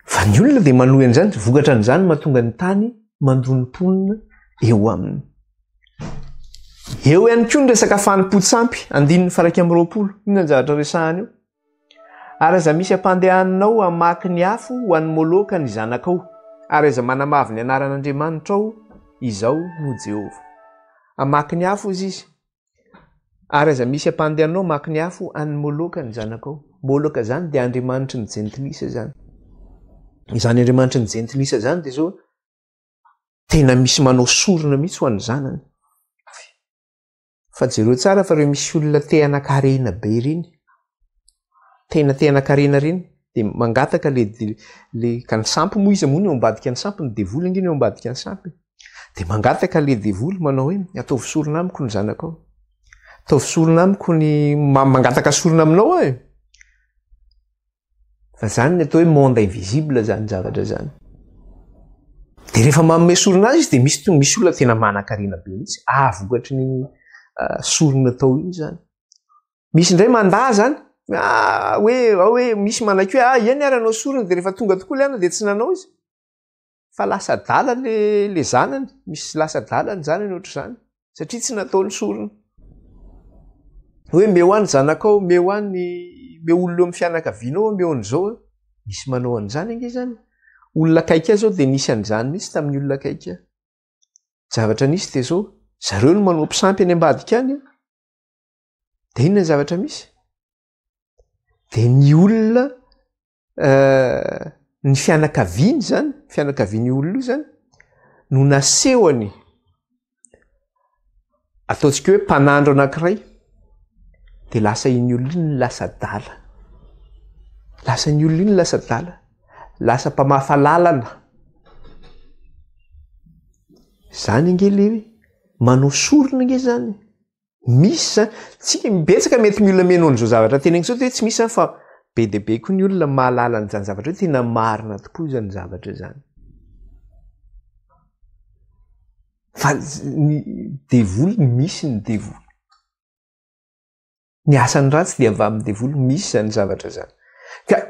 A: Fa ny olona dia manohy an'izany, vokatra an'izany mahatonga ny tany mandoa ny mponina eo aminy. Eo ihany koa ny resaka fanompoan-tsampy, andininy faha-21. Inona ny zavatra resahana eo? Ary aza misy ampandehaninao hamaky ny afo ho an'i Moloka ny zanakao, ary aza manamavo ny anaran'Andriamanitrao, Izaho no Jehovah. Hamaky ny afo hozy izy. Ary aza misy ampandehaninao hamaky ny afo an'i Moloka ny zanakao. Moloka izany dia andriamanitry ny jentilisa izany. Izany andriamanitry ny jentilisa izany dia izao, tena misy manao sorona mihitsy ho an'ny zanany. Fa jereo tsara fa ireo misy olona te hanan-karena be ireny, tena te hanan-karena ireny, dia mangataka le le ka ny sampy moa iza moa no eo ambadika ny sampy, ny devoly ange no eo ambadika ny sampy e. Dia mangataka le devoly manao hoe ataovy sorona amiko ny zanakao, ataovy sorona amiko ny mangataka sorona aminao aho e. Fa zany ny atao hoe monde invisible zany zavatra zany. De rehefa manome sorona azy izy de misy tonga misy olona tena manankarena be mihitsy, ah vokatry ny ah, sorona atao iny zany. Misy indray mandà zany, ah hoe ao hoe misy manaiky hoe ah eny ary hanao sorona de rehefa tonga tokoa le ana de tsy nanao izy. Fa lasa adala le le zanany, misy lasa adala ny zanany ohatr'izany satria tsy nataony sorona. Hoe meo ahy ny zanakao, meo ahy ny meo olona eo amin'ny fianakavianao, meo an'izao. Misy manao an'izany ange izany. Olona akaiky ahy izao dia nisy an'izany mihitsy tamin'ny olona akaiky ahy. Zavatra nisy dia izao, zareo no manao mpisampy any ambadika any. Dia inona ny zavatra misy? Dia ny olona ny fianakaviany zany, fianakavian'io olona io zany no nasehony ataontsika hoe mpanandro anankiray de lasa iny olona iny no lasa adala, lasa iny olona iny no lasa adala, lasa mpamafa lalana, zany ange le hoe manao sorona ange zany. Misy zany, tsika betsaka mety ny olona mihaino an'izao zavatra teneniko izao de hoe tsy misy zany fa be dia be koa ny olona mahalala an'izany zavatra hoe tena marina tokoa izany zavatra izany. Fa ny devoly, misy ny devoly. Ny asan'ny ratsy dia avy amin'ny devoly, misy izany zavatra izany. Ka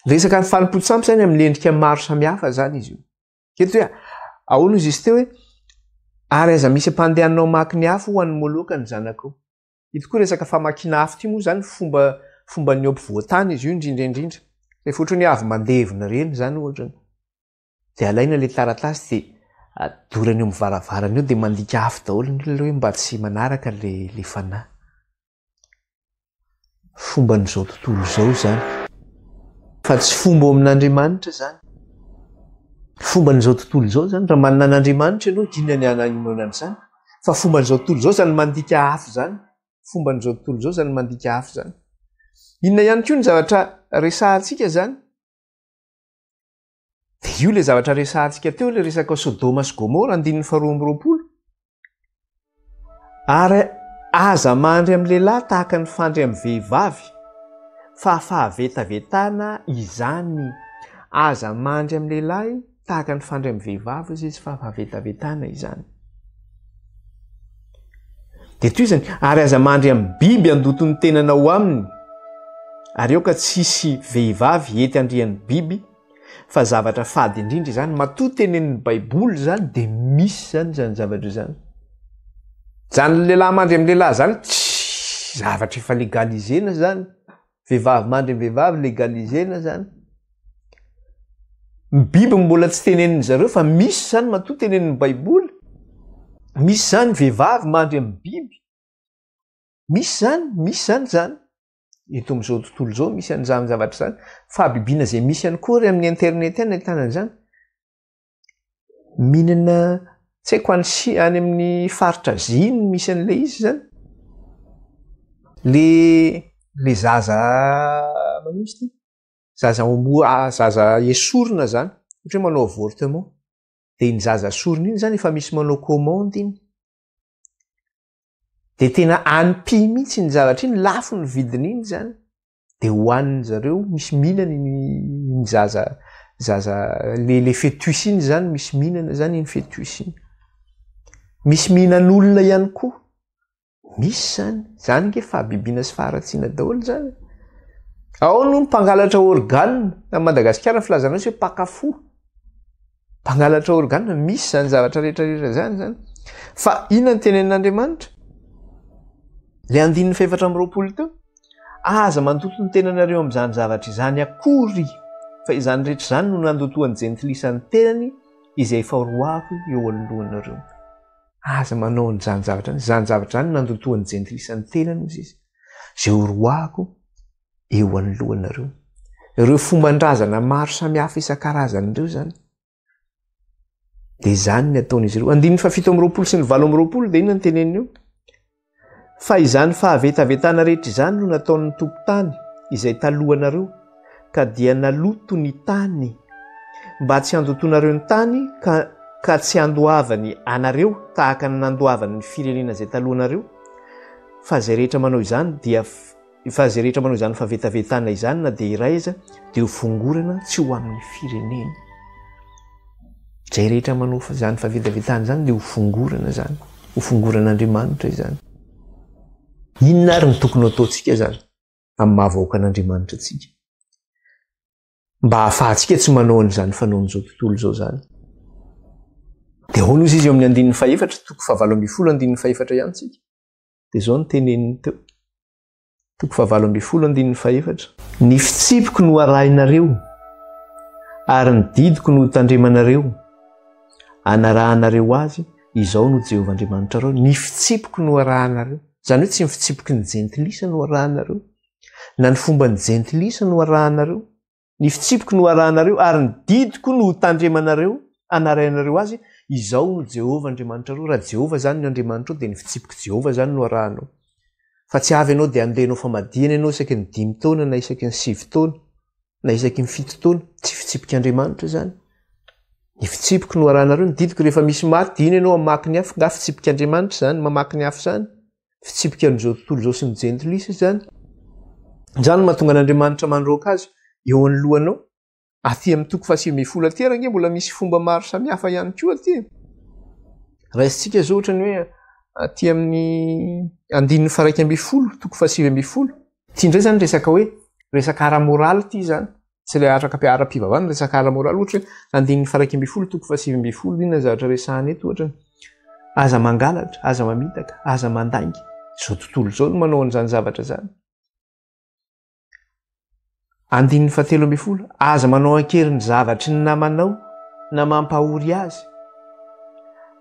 A: resaka ny fanompoan-tsampy zany amin'ny endrika maro samihafa zany izy io. Eto hoe ahoana izy izy teo hoe ary aza misy ampandehanao mamaky ny afo ho an'ny Moloka ny zanakao. Ito koa resaka famakiana afo ity moa izany fomba fomban'ny eo ampovoan-tany izy io indrindra indrindra. Rehefa ohatra ny avy mandevina ireny izany ohatra dia alaina ilay taratasy dia adorana eo amin'ny varavarana eo dia mandika afo daholo ny olona hoe mba tsy manaraka ilay ilay fanahy. Fomban'izao tontolo izao izany. Fa tsy fomba ao amin'Andriamanitra izany. Fomban'izao tontolo izao izany. Raha manana an'Andriamanitra ianao, inona ny hanahinao an'izany? Fa fomban'izao tontolo izao izany mandika afo izany. Fomban'izao tontolo izao izany mandika afo izany. Inona ihany koa ny zavatra resahantsika izany? Dia io ilay zavatra resahantsika teo, ilay resaka Sodoma sy Gomora, andininy faharoa amby roapolo. Ary aza mandry amin'ny lehilahy tahaka ny fandry amin'ny vehivavy, fa fahavetavetana izany. Aza mandry amin'ny lehilahy tahaka ny fandry amin'ny vehivavy, hoy izy, fa fahavetavetana izany. Dia tohizany, ary aza mandry amin'ny biby handoto ny tenanao aminy, ary aoka tsy hisy vehivavy hety handrian'ny biby, fa zavatra fady indrindra izany. Matoa tenenin'ny Baiboly izany dia misy izany izany zavatra izany. Zany lehilahy mandry amin'ny lehilahy zany tsy zavatra efa légalisena zany. Vehivavy mandry amin'ny vehivavy légalisena zany. Ny biby mbola tsy tenenin'ny zareo fa misy zany matoa tenenin'ny baiboly. Misy zany vehivavy mandry amin'ny biby. Misy zany, misy zany zany. Eto amin'izao tontolo izao misy an'izany zavatra izany. Fahabibiana izay misy ihany koa ary amin'ny internet any ahitana an'izany. Mihinana tsy haiko any si any amin'ny faritra Azia no misy an'ilay izy zany. Le le zaza manino izy ity? Zaza homo- zaza esorina zany, ohatra hoe manao avortement. De iny zaza asorina iny zany efa misy manao commande iny. De tena any pi mihitsy iny zavatra iny, lafo ny vidin'iny zany. De hohanin zareo, misy mihinana iny iny zaza zaza le le fetus iny zany, misy mihinana zany iny fetus iny. Misy mihinan'olona ihany koa. Misy zany. Zany nge fahabibiana sy faharatsiana daholo zany. Ao no mpangalatra organe. A Madagasikara ny filazana azy hoe mpaka fo. Mpangalatra organe, misy zany zavatra rehetra rehetra zany zany. Fa inona ny tenenin'Andriamanitra? Le andininy fahefatra amby roapolo teo. Aza mandoto ny tenanareo amin'izany zavatra izany akory, fa izany rehetra izany no nandotoan'ny jentilisa ny tenany izay efa roahako eo anoloanareo. Aza manao an'izany zavatra izany. Izany zavatra izany no nandotoan'ny jentilisa ny tenany, hoy izy, izay horoahako eo anoloanareo. Ireo fomban-drazana maro samihafa isan-karazany ireo izany. Dia izany ny ataon'izy ireo. Andininy fahafito amby roapolo sy ny 28 dia inona ny teneniny eo? Fa izany fahavetavetana rehetra izany no nataon'ny tompon-tany izay talohanareo, ka dia naloto ny tany, mba tsy handotoanareo ny tany ka ka tsy handoavany anareo tahaka ny nandoavany ny firenena izay talohanareo, fa izay rehetra manao izany dia Fa izay rehetra manao izany fahavetavetana izany na dia iray aza dia ho fongorana tsy ho amin'ny fireneny. Izay rehetra manao izany fahavetavetana izany dia ho fongorana izany, ho fongoran'Andriamanitra izany. Inona ary no tokony ho ataontsika izany amin'ny maha vahoakan'Andriamanitra antsika? Mba hahafahantsika tsy manao an'izany fanaon'izao tontolo izao izany. Dia ahoana ozy izy eo amin'ny andininy fahefatra, toko fahavalo ambin'ny folo andininy fahefatra ihany tsika. Dia izao no teneniny teo. Toko fahavalo ambin'ny folo andininy fahefatra. Ny fitsipiko no arahinareo, ary ny didiko no hotandremanareo, anarahanareo azy, Izaho no Jehovah Andriamanitrareo. Ny fitsipiko no arahanareo. Izany hoe tsy ny fitsipiky ny jentilisa no arahanareo, na ny fomban'ny jentilisa no arahanareo. Ny fitsipiko no harahanareo, ary ny didiko no hotandremanareo, hanarahinareo azy, Izaho no Jehovah Andriamanitrareo. Raha Jehovah izany no Andriamanitrao, dia ny fitsipik'i Jehovah izany no harahanao. Fa tsy avy ianao dia handeha hanao famadihana ianao isaky ny dimy taona, na isaky ny sivy taona, na isaky ny fito taona. Tsy fitsipik'Andriamanitra izany. Ny fitsipiko no harahanareo, ny didiko rehefa misy maty, dia iny ianao hamaky ny afo. Nga fitsipik'Andriamanitra izany, mamaky ny afo izany? fitsipika an'izao tontolo izao sy ny jentilisa izany. Izany no mahatonga an'Andriamanitra mandroaka azy eo anoloanao. Aty amin'ny toko fahasivy ambin'ny folo aty ary ange mbola misy fomba maro samihafa ihany koa aty. Raisintsika izao ohatra ny hoe aty amin'ny andininy faharaika ambin'ny folo, toko fahasivy ambin'ny folo. Ity indray izany resaka hoe resaka ara-moraly ity izany. Tsy ilay araka ara-pivavahana, resaka ara-moraly ohatra hoe andininy faha-11 toko faha-19 inona ny zavatra resahana eto ohatra aza mangalatra, aza mamitaka, aza mandainga. Izao tontolo izao no manao an'izany zavatra izany. Andininy faha-13 aza manao an-kery ny zavatry ny namanao na mampahory azy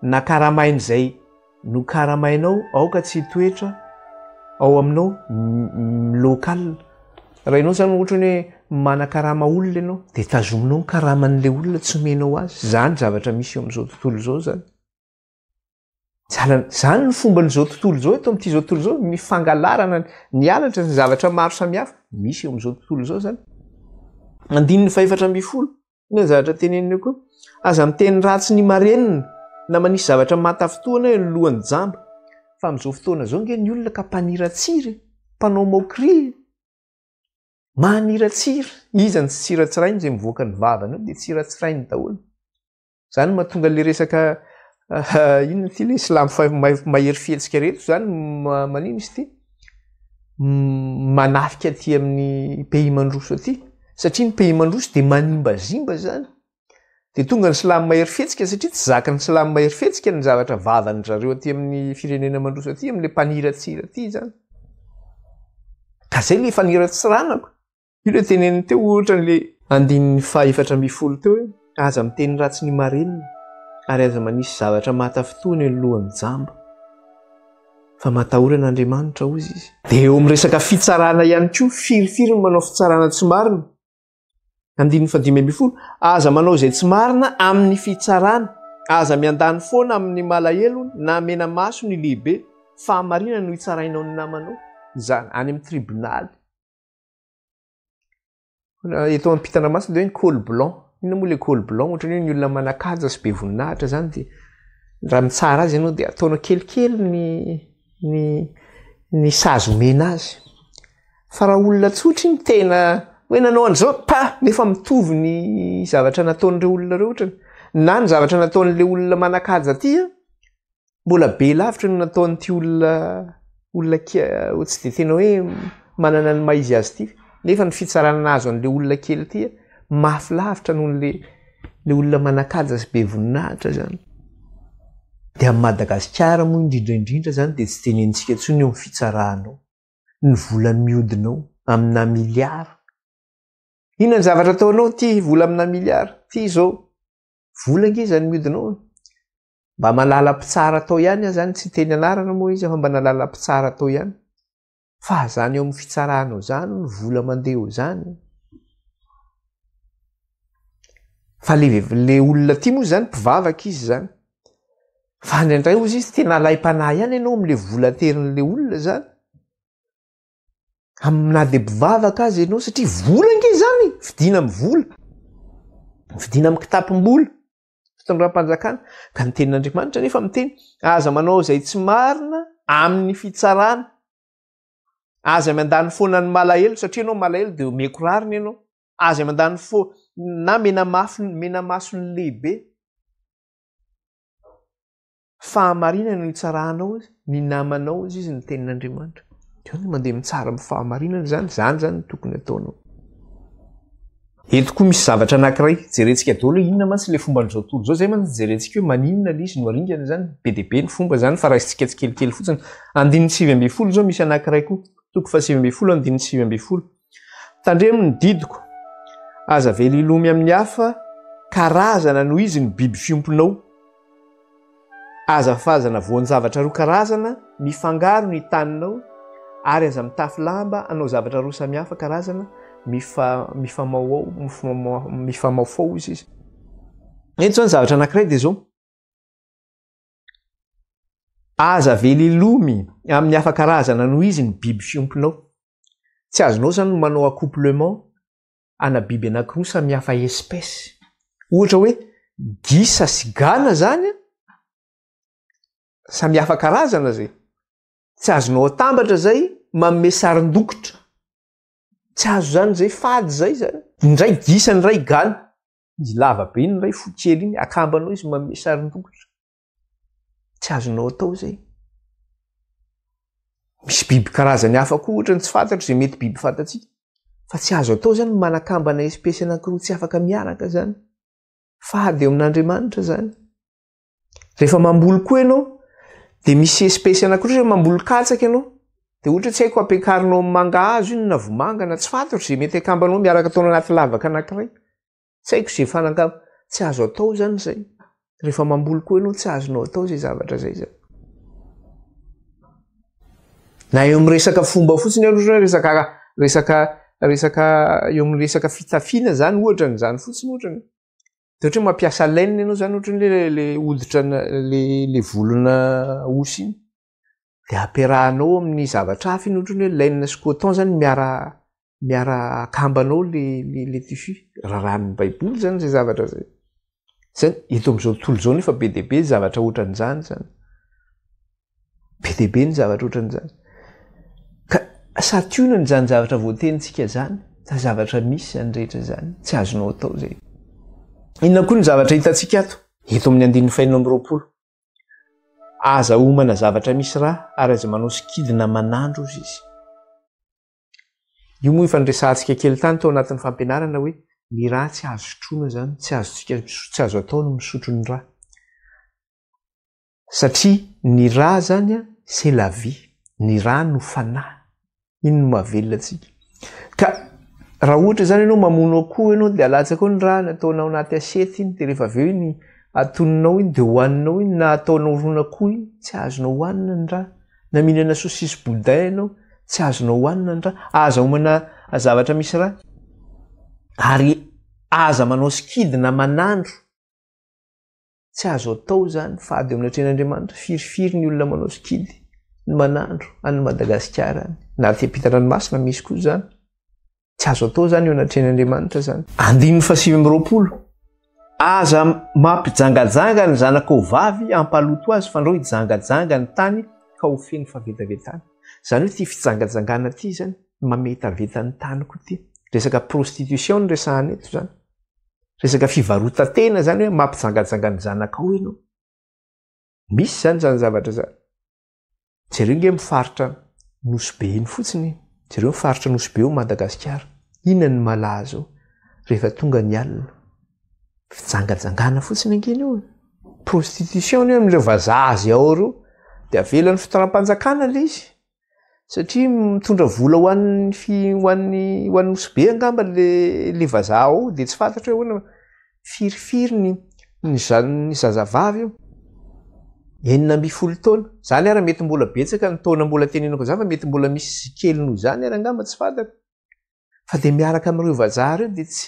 A: na karamain'izay Nokaramainao aoka tsy hitoetra ao aminao local. Raha ianao zany ohatra ny hoe manakarama olona ianao dia tazominao ny karaman'ilay olona tsy omenao azy. Zany zavatra misy eo amin'izao tontolo izao zany. Zany ny fomban'izao tontolo izao eto amin'ity izao tontolo izao, ny fangalarana, ny halatra, ny zavatra maro samihafa misy eo amin'izao tontolo izao zany. Andininy fahefatra ambin'ny folo. Inona ny zavatra teneniny eo koa? Aza miteny ratsy ny marenina na manisy zavatra mahatafintohina eo ny lohan'ny jamba. Fa amin'izao fotoana izao nge ny olona ka mpaniratsira e, mpanao moquerie e. Maniratsira. Iza no tsy tsiratsirainy izay mivoaka ny vavany eo dia tsiratsirainy daholo. Izany no mahatonga ilay resaka inona ity ilay silamo mahery fihetsika ireto izany manino izy ity? Manafika aty amin'ny pays mandroso aty satria ny pays mandroso dia manimbazimba izany. Dia tonga ny silamo mahery fihetsika satria tsy zakan'ny silamo mahery fihetsika ny zavatra vavan-dry zareo aty amin'ny firenena mandroso aty, amin'ilay mpaniratsira aty izany. Ka izay ilay faniratsiranako. Io ilay teneniny teo ohatra an'ilay andininy faha-14 teo hoe aza miteny ratsy ny marenina ary aza manisy zavatra mahatafintohina eo lohan'ny jamba. Fa matahora an'Andriamanitra hozy izy. Dia eo amin'ny resaka fitsarana ihany koa, firifiry ny manao fitsarana tsy marina. Andininy faha-15, aza manao izay tsy marina amin'ny fitsarana, aza miandany foana amin'ny malahelo na mena maso ny lehibe, fahamarinana no hitsarainao ny namanao, izany any amin'ny tribonaly. Eto ampitan-dranomasina dia hoe ny col blanc. Inona moa ilay col blanc? Ohatran'ny hoe ny olona manan-kaja sy be voninahitra izany dia raha mitsara azy ianao dia ataonao kelikely ny ny ny sazy omena azy. Fa raha olona tsotra iny tena hoe nanao an'izao pa nefa mitovy ny zavatra nataon'ireo olona ireo ohatrany na ny zavatra nataon'ilay olona manan-kaja aty an, mbola be lavitra no nataon'ity olona olona tsy dia tena hoe manana ny maha izy azy ity nefa ny fitsarana nahazo an'ilay olona kely ity mafy lavitra noho le le olona manan-kaja sy be voninahitra zany. Dia amin'i Madagasikara moa indrindra indrindra zany dia tsy tenenintsika intsony eo amin'ny fitsarana ao, ny vola mihodina ao amina miliara. Inona ny zavatra ataonao ity vola amina miliara ity izao? Vola ange izany mihodina ao e. Mba malala mpitsara tao ihany aho zany, tsy hiteny anarana moa izy fa mba nalala mpitsara tao ihany. Fa zany eo amin'ny fitsarana eo zany ny vola mandeha eo zany. Fa le le olona ty moa zany mpivavaka izy zany. Fa indraindray hozy izy tena alaim-panahy ihany ianao amin'le vola aterin'le olona zany. Amin'ny na dia mpivavaka aza ianao satria vola ange zany e, vidiana amin'ny vola, vidiana amin'ny kitapom-bola. fitondram-panjakana ka ny tenin'Andriamanitra nefa miteny aza manao izay tsy marina amin'ny fitsarana aza miandany foana ny malahelo satria ianao malahelo dia omeko rariny ianao aza miandany fo na mena mafy mena masony lehibe Fahamarinana no hitsaranao ny namanao hozy izy ny tenin'Andriamanitra. Dia ny mandeha mitsara amin'ny fahamarinana izany, izany izany no tokony ataonao. Eto koa misy zavatra anankiray, jerentsika daholo hoe inona mantsy ilay fomban'izao tontolo izao, izay mantsy jerentsika hoe maninona ilay izy no aringana izany, be dia be ny fomba izany fa raisintsika tsikelikely fotsiny. Andininy 19 izao misy anankiray koa, toko faha 19 andininy 19. Tandremo ny didiko, aza avela hilomy amin'ny hafa karazana noho izy ny biby fiompinao. Aza fazana voan-javatra roa karazana mifangaro ny taninao ary aza mitafy lamba hanao zavatra roa samihafa karazana mifamaoao mifamaofao izy izy. Eto izao ny zavatra anankiray dia izao. Aza avela hilomy amin'ny hafa karazana noho izy ny biby fiompinao. Tsy azonao izany ny manao accouplement ana biby anankiroa samy hafa espèce. Ohatra hoe gisa sy gana zany samy hafa karazana zay. Tsy azonao atambatra zay manome sarin-dokotra. Tsy azo zany zay, fady zay zany. Ny iray gisa, ny iray gana. Izy lava be iny, ny iray fohy kely iny, akambanao izy manome sarin-dokotra. Tsy azonao atao izay. Misy biby karazany hafa koa ohatra ny tsy fantatro izay mety biby fantatsika. Fa tsy azo atao izany ny manakambana espèce anankiroa tsy afaka miaraka izany. Fady eo amin'Andriamanitra izany. Rehefa mamboly koa ianao dia misy espèce anankiroa izay mamboly katsaka ianao. Dia ohatra tsy haiko ampiakarinao amin'ny mangahazo iny na vomanga na tsy fantatro izay mety akambanao miaraka ataonao anaty lavaka anankiray. Tsy haiko izay fanangam tsy azo atao izany izay. Rehefa mamboly koa ianao tsy azonao atao izay zavatra izay izany. Na eo amin'ny resaka fomba fotsiny aloha zany resaka resaka resaka eo amin'ny resaka fitafiana zany ohatra an'izany fotsiny ohatra ny de ohatra hoe mampiasa laine ianao zany ohatra ny le le hoditra le le volona osy iny de ampiarahanao amin'ny zavatra hafa iny ohatra ny hoe laine sy coton zany miara miara akambana ao le le le tissu raràn'ny baiboly zany zay zavatra zay zany eto amin'izao tontolo izao nefa be dia be zavatra ohatran'izany zany be dia be ny zavatra ohatran'izany ka sationany zany zavatra voatenintsika zany fa zavatra misy zany rehetra zany tsy azonao atao zay inona koa ny zavatra hitantsika ato eto amin'ny andininy fahenina amby 20 Aza homana zavatra misy rà ary aza manao sikidy na manandro hozy izy. Io moa efa niresahantsika kely tany tao anatin'ny fampianarana hoe. Ny rà tsy azo sotroina izany, tsy azontsika, tsy azo atao ny misotro ny rà. Satria ny rà izany c'est la vie, ny rà no fanahy, iny no mahavelona antsika. Ka raha ohatra izany ianao mamono akoho ianao dia alatsaka ao ny ràny, ataonao anaty assiette iny, dia rehefa avy eo iny atoninao iny dia hohaninao iny na ataonao ron'akoho iny, tsy azonao hohanina ny rà. Na mihinana saucisse boudin ianao, tsy azonao hohanina ny rà. Aza homana zavatra misy rà. Ary aza manao sikidy na manandro. Tsy azo atao izany, fady eo amin'ny atrehin'Andriamanitra. Firifiry ny olona manao sikidy, ny manandro any Madagasikara any. Na aty ampitan-dranomasina misy koa izany. Tsy azo atao izany eo anatrehan'Andriamanitra izany. Andininy fahasivy amby 20. Aza mampijangajanga ny zanakao vavy hampaloto azy fandrao hijangajanga ny tany ka ho feno fahavetavetana. Izany hoe ity fijangajangana ity izany mametaveta ny tany koa ity. Resaka prostitution no resahana eto izany. Resaka fivarotan-tena izany hoe mampijangajanga ny zanakao ianao. Misy izany izany zavatra izany. Jereo nge ny faritra Nosy Be iny fotsiny e. Jereo ny faritra Nosy Be ao Madagasikara. Inona ny malaza ao rehefa tonga ny alina? Fijangajangana fotsiny ange io e. Prostitution io amin'ireo vazaha izay ao ireo. Dia avelan'ny fitondram-panjakana ilay izy. Satria mitondra vola ho an'ny fi ho an'ny ho an'ny Nosy Be angamba le le vazaha ao dia tsy fantatro hoe ahoana firifiry ny ny za- ny zazavavy eo. 16 taona. Zany ary mety mbola betsaka ny taona mbola teneniko an'izany fa mety mbola misy kely noho izany ary angamba tsy fantako. Fa dia miaraka amin'ireo vazaha ireo dia tsy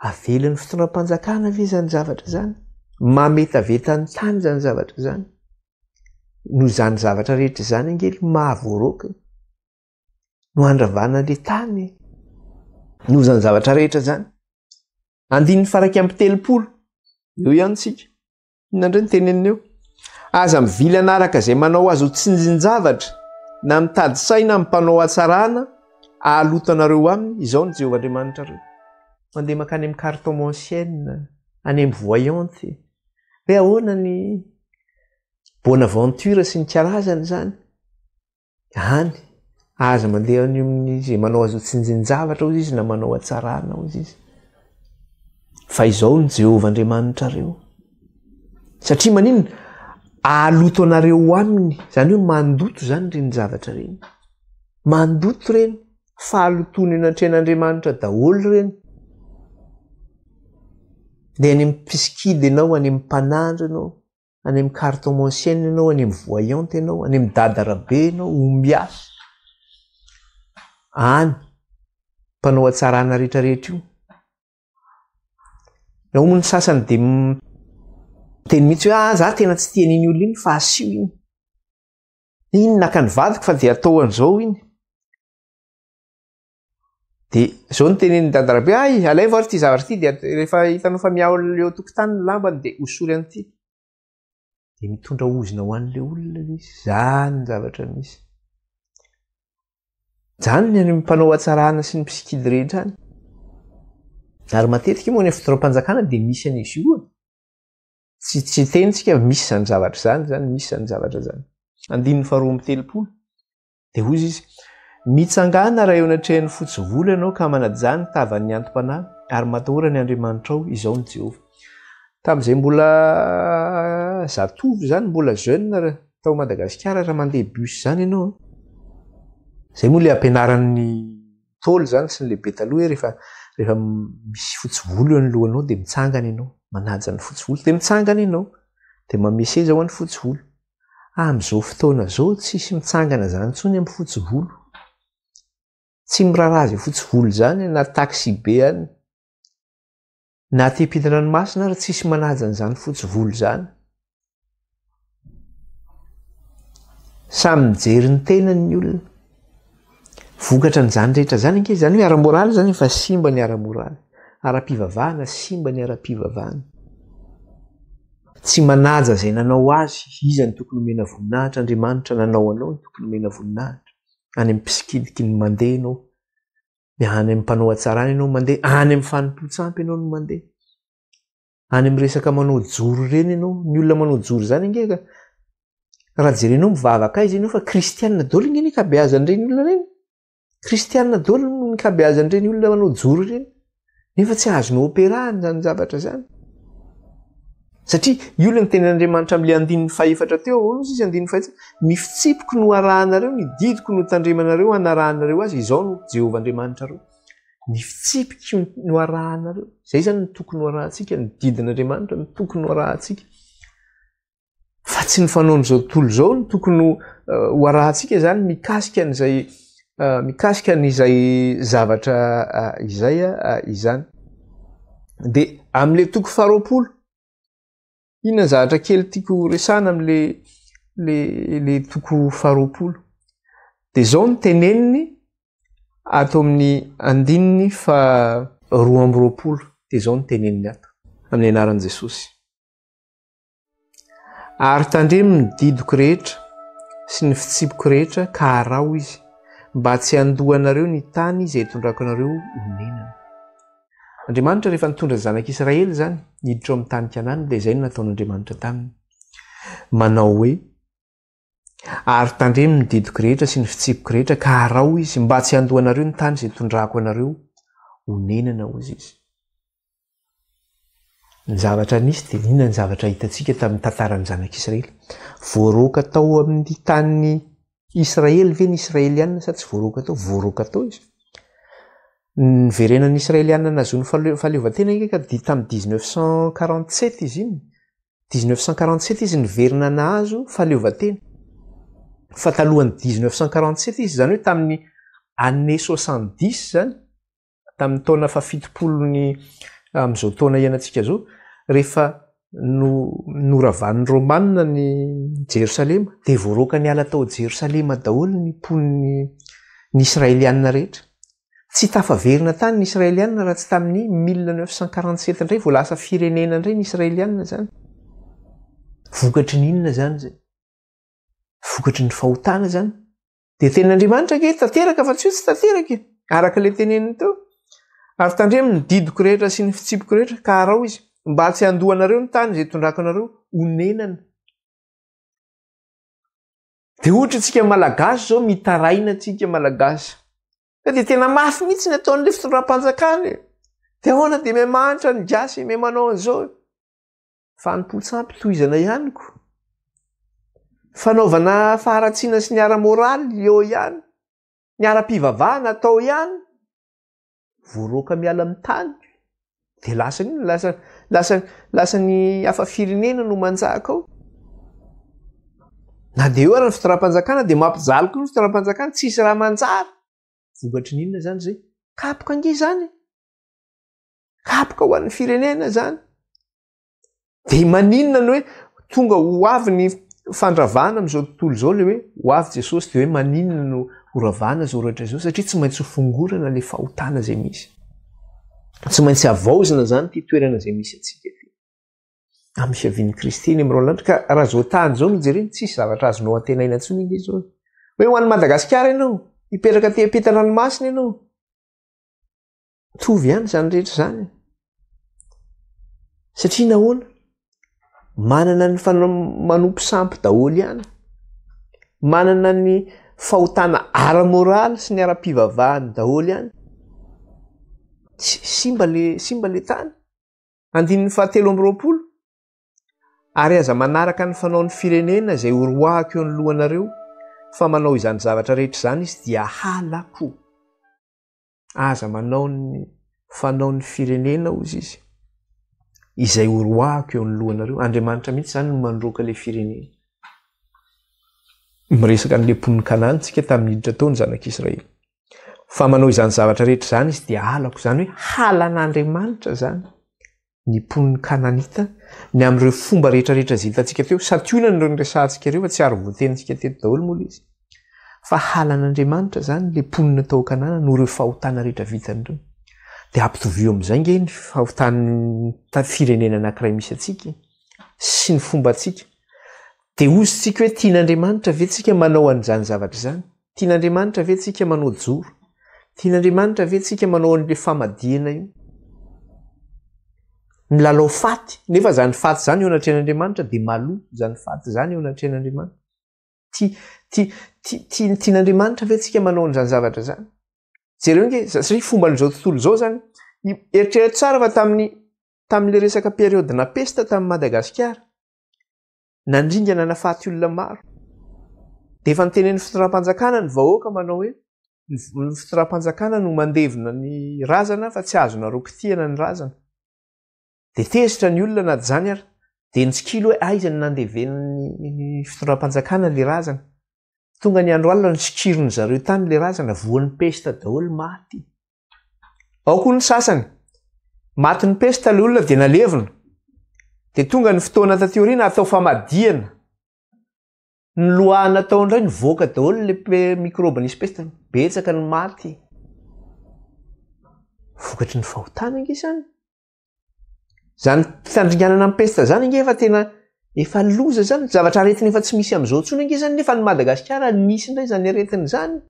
A: Avelan'ny fitondram-panjakana ve izany zavatra izany? Mametaveta ny tany izany zavatra izany. Noho izany zavatra rehetra izany ange no mahavoaroaka no handravana ilay tany. Noho izany zavatra rehetra izany. Andininy faraika amby 30. Eo ihany tsika. Inona indray ny teneniny eo? Aza mivily hanaraka izay manao azy ho tsinjin-javatra, na mitady saina amin'ny mpanao hatsarana hahaloto anareo aminy, izao no Jehovah Andriamanitrareo. Mandeha mankany amin'ny cartomancienne, any amin'ny voyante. Hoe ahoana ny Bonaventure sy ny karazany izany? Any, aza mandeha any amin'ny izay manao azy ho tsinjin-javatra hozy izy na manao hatsarana hozy izy. Fa izao ny Jehovah Andriamanitrareo. Satria maninona? Ahaloto anareo ho aminy. Izany hoe mandoto izany ireny zavatra ireny. Mandoto ireny. Fahalotoana eo anatrehan'Andriamanitra daholo ireny. Dia any amin'ny mpisikidy ianao, any amin'ny mpanandro ianao. Any amin'ny cartomancienne ianao, any amin'ny voyante ianao, any amin'ny dada rabe ianao, ombiasy. Any, mpanao hatsarana rehetrarehetra io. Ao moa ny sasany dia miteny mihitsy hoe ah, za tena tsy tia an'iny olona iny fa asio iny. Iny naka ny vadiko fa dia atao an'izao iny. Dia izao no tenenin'i Dada Rabe, hay, alaivo ary ity zavatra ity, dia rehefa hitanao fa mihaona eo an-tokotany ny lambany dia hosory an'ity. Dia mitondra ozona ho an'ilay olona ilay izy. Izany ny zavatra misy. Izany ny any amin'ny mpanao hatsarana sy ny mpisikidy rehetra any. Ary matetika moa ny fitondram-panjakana dia misy an'izy io. Tsy tsy hiteny tsika misy izany zavatra izany, izany misy izany zavatra izany. Andininy faharoa amby 30. Dia hoy izy, Mitsangàna raha eo anatrehan'ny fotsy volo ianao ka manajà ny tavan'ny anti-panahy, ary matahora ny Andriamanitrao, Izaho no Jehovah. Tamin'izay mbola zatovo izany, mbola jeune tao Madagasikara, raha mandeha bus izany ianao, izay moa ilay ampianaran'ny Ntaolo izany sy ny lehibe taloha hoe rehefa rehefa misy fotsy volo eo anoloanao dia mitsangana ianao, manaja ny fotsy volo dia mitsangana ianao, dia manome seza ho an'ny fotsy volo. Amin'izao fotoana izao tsisy mitsangana izany intsony amin'ny fotsy volo. Tsy miraharaha izay fotsy volo izany na taxi be any na aty ampitan-dranomasina ary tsisy manaja an'izany fotsy volo izany. Samy mijery ny tenany ny olona. Vokatra an'izany rehetra izany ange izany hoe ara-moraly izany efa simba ny ara-moraly. Ara-pivavahana simba ny ara-pivavahana. Tsy manaja izay nanao azy, iza no tokony homena voninahitra? Andriamanitra nanao anao no tokony homena voninahitra. Any amin'ny mpisikidiky ny mandeha ianao, any amin'ny mpanao hatsarana ianao mandeha, any amin'ny fanompoan-tsampy ianao no mandeha. Any amin'ny resaka manao joro ireny ianao, ny olona manao joro izany ange ka raha jerenao mivavaka aiza ianao fa kristianina daholo ange ny ankabeazan'ireny olona ireny. Kristianina daholo ny ankabeazan'ireny olona manao joro ireny. Nefa tsy azonao operahana izany zavatra izany. Satria io ilay nitenin'Andriamanitra amin'ilay andininy fahefatra teo, ahoana ozy izy andininy fahefatra? Ny fitsipiko no arahanareo, ny didiko no tandremanareo, hanarahanareo azy, izao no Jehovah Andriamanitrareo. Ny fitsipiko no arahanareo. Izay izany no tokony ho arahantsika, ny didin'Andriamanitra no tokony ho arahantsika. Fa tsy ny fanaon'izao tontolo izao no tokony ho arahantsika izany mikasika an'izay mikasika an'izay zavatra izay izany. Dia amin'ilay toko faharoapolo, inona ny zavatra kely tiako resahana amin'ilay le le toko faharoapolo? Dia izao no teneniny ato amin'ny andininy faha 22, dia izao no teneniny ato, amin'ny anaran'i Jesosy. Ary tandremo ny didiko rehetra sy ny fitsipiko rehetra ka araho izy, mba tsy handoa anareo ny tany izay itondrako anareo honenana. Andriamanitra rehefa nitondra ny zanak'Israely izany niditra ao amin'ny tany Kanana dia izay no nataon'Andriamanitra taminy. Manao hoe, Ary tandremo ny didiko rehetra sy ny fitsipiko rehetra ka araho izy mba tsy handoa anareo ny tany izay tondrako anareo honenana, hozy izy. Ny zavatra nisy dia inona ny zavatra hitantsika tamin'ny tantaran'ny zanak'Israely? Voaroaka tao amin'ny tanin'ny Israely ve ny Israelianina sa tsy voaroaka tao? Voaroaka tao izy. Niverenan'ny Israelianina nahazoany fahaleovantena ange ka tamin'ny 1947 izy iny. 1947 izy niverina nahazo fahaleovantena. Fa talohan'ny 1947 izy, izany hoe tamin'ny année 70 izany, tamin'ny taona fahafitopolony amin'izao taona iainantsika izao, rehefa no noravan'ny Romana ny Jerosalema, dia voaroaka niala tao Jerosalema daholo ny mponin'ny ny Israelianina rehetra. Tsy tafaverina tany ny Israelianina raha tsy tamin'ny 1947 indray vao lasa firenena indray ny Israelianina izany. Vokatry ny inona izany izay? Vokatry ny fahotana izany. Dia tenin'Andriamanitra ange tanteraka fa tsy hoe tsy tanteraka e. Araka ilay teneniny teo. Ary tandremo ny didiko rehetra sy ny fitsipiko rehetra ka araho izy mba tsy handoa anareo ny tany izay tondrako anareo honenana. Dia ohatra antsika Malagasy izao mitaraina antsika Malagasy. Fa dia tena mafy mihitsy ny ataon'ilay fitondram-panjakana e. Dia ahoana dia miha mahantra ny gasy, miha manao an'izao. Fanompoan-tsampy tohizana ihany ko. Fanaovana faharatsiana sy ny ara-moraly eo ihany. Ny ara-pivavahana atao ihany. Voaroaka miala amin'ny tany. Dia lasa inona? Lasa, lasa, lasa ny hafa firenena no manjaka ao. Na dia eo ara ny fitondram-panjakana dia mampijaly koa ny fitondram-panjakana, tsisy raha manjary. Vokatry ny inona izany izay? Kapoka ange izany e. Kapoka ho an'ny firenena izany. Dia maninona ny hoe tonga ho avy ny fandravana amin'izao tontolo izao ilay hoe ho avy Jesosy dia hoe maninona no horavana izao rehetra izao satria tsy maintsy ho fongorana ilay fahotana izay misy. Tsy maintsy havaozina izany ity toerana izay misy antsika ity. Amin'ny fiavian'i Kristy eny amin'ny roa ka raha izao tany izao no jerena tsisy zavatra azonao antenaina intsony ange izao. Hoe ho an'i Madagasikara ianao, hipetraka aty am-pitan-dranomasina ianao. Mitovy ihany izany rehetra izany. Satria nahoana? Manana ny fanao manompo sampy daholo ihany. Manana ny fahotana ara-moraly sy ny ara-pivavahany daholo ihany. Simba le simba le tany. Andininy fahatelo amby 20. Ary aza manaraka ny fanaon'ny firenena izay horoahako eo anoloanareo, fa manao izany zavatra rehetra izany izy dia halako. Aza manao ny fanaon'ny firenena hozy izy, izay horoahako eo anoloanareo. Andriamanitra mihitsy izany no mandroaka ilay firenena. Miresaka an'ilay mponin'i Kanana tsika tamin'ny niditra tao ny zanak'Israely. Fa manao izany zavatra rehetra izany izy dia halako. Izany hoe halan'Andriamanitra izany. ny mponin'ny Kananita, ny amin'ireo fomba rehetrarehetra izay hitantsika teo. Santionany ireo niresahantsika ireo fa tsy ary voatenintsika teto daholo moa ilay izy. Fa halan'Andriamanitra izany ilay mponina tao Kanana noho ireo fahotana rehetra vitany ireo. Dia ampitovio amin'izay nge ny fahotan'ny firenena anankiray misy antsika sy ny fombantsika. Dia hozy tsika hoe tian'Andriamanitra ve tsika manao an'izany zavatra izany? Tian'Andriamanitra ve tsika manao joro? Tian'Andriamanitra ve tsika manao an'ilay famadihana io? Milalao faty, nefa izany faty izany eo anatrehan'Andriamanitra dia maloto izany faty izany eo anatrehan'Andriamanitra. Tia, tia, tia, tia, tian'Andriamanitra ve tsika manao an'izany zavatra izany? Jereo nge, satria fomban'izao tontolo izao izany. Eritrereto tsara fa tamin'ny tamin'ilay resaka période-na peste tamin'i Madagasikara, nandringana nafaty olona maro. Dia efa nitenenin'ny fitondram-panjakana ny vahoaka manao hoe ny fitondram-panjakana no mandevina ny razana fa tsy azonareo kitihana ny razana. Dia tezitra ny olona na izany ary dia nitsikilo hoe aiza no nandeven'ny fitondram-panjakana ilay razana. Tonga ny andro alina nisikirin'ny zareo tany ilay razana, voan'ny pesta daholo maty. Ao koa ny sasany, matin'ny pesta ilay olona dia nalevina. Dia tonga ny fotoana taty aoriana atao famadihana. Ny loahana tao indray nivoaka daholo ilay microbe nisy pesta, betsaka ny maty. Vokatry ny fahotana ange izany. Zany fandringanana ny pesta zany ange efa tena efa loza zany, zavatra aretina efa tsy misy am'izao intsony ange zany nefa any Madagasikara nisy indray zany aretina zany.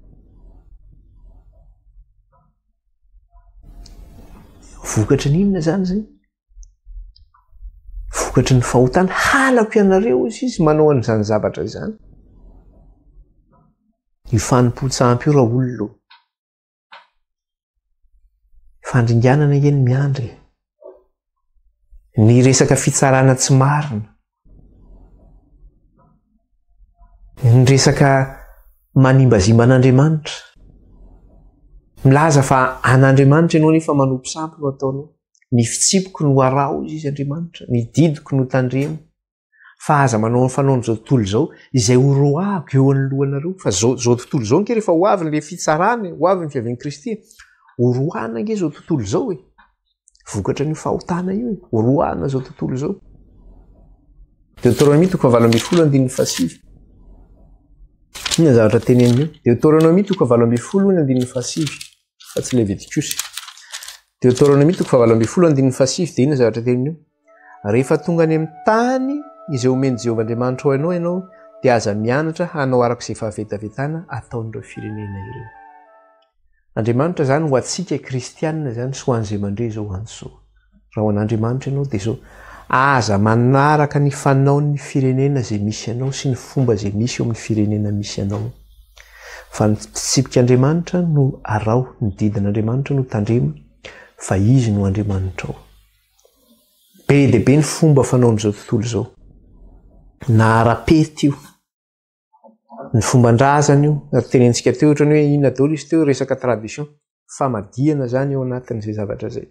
A: Vokatry ny inona zany zay? Vokatry ny fahotana, halako ianareo hozy izy manao an'izany zavatra izany. Io fanompoan-tsampy io raolona ô. Fandringanana ange no miandry e. Ny resaka fitsarana tsy marina. Ny resaka manimbazimba an'Andriamanitra. Milaza fa an'Andriamanitra ianao nefa manompo sampy no ataonao. Ny fitsipiko no araho hoy izy Andriamanitra, ny didiko no tandremo. Fa aza manao ny fanaon'izao tontolo izao, izay ho roahako eo anoloanareo. Fa zao, zao tontolo izao ange rehefa ho avy ilay fitsarana, ho avy ny fiavian'i Kristy, ho roahana ange izao tontolo izao e. Vokatra an'io fahotana io e, ho roahana izao tontolo izao. Deutéronomie toko fahavalo ambin'ny folo andininy fahasivy. Inona ny zavatra teneniny io? Deutéronomie toko fahavalo ambin'ny folo ny andininy fahasivy, fa tsy Levitikosy. Deutéronomie toko fahavalo ambin'ny folo andininy fahasivy dia inona ny zavatra teneniny io? Rehefa tonga any amin'ny tany izay omen'i Jehovah Andriamanitrao anao ianao, dia aza mianatra hanao araka izay fahavetavetana ataon'ireo firenena ireo. Andriamanitra izany ho antsika kristianina izany sy ho an'izay mandre izao antso izao. Raha ho an'Andriamanitra ianao dia izao, aza manaraka ny fanaon'ny firenena izay misy anao sy ny fomba izay misy eo amin'ny firenena misy anao. Fa ny fitsipik'Andriamanitra no araho, ny didin'Andriamanitra no tandremo, fa Izy no Andriamanitrao. Be dia be ny fomba fanaon'izao tontolo izao. Na ara-pety io, ny fomban-drazana io, ary tenentsika teo ohatrany hoe inona daholo izy teo, resaka tradition, famadihana izany ao anatin'izay zavatra izay.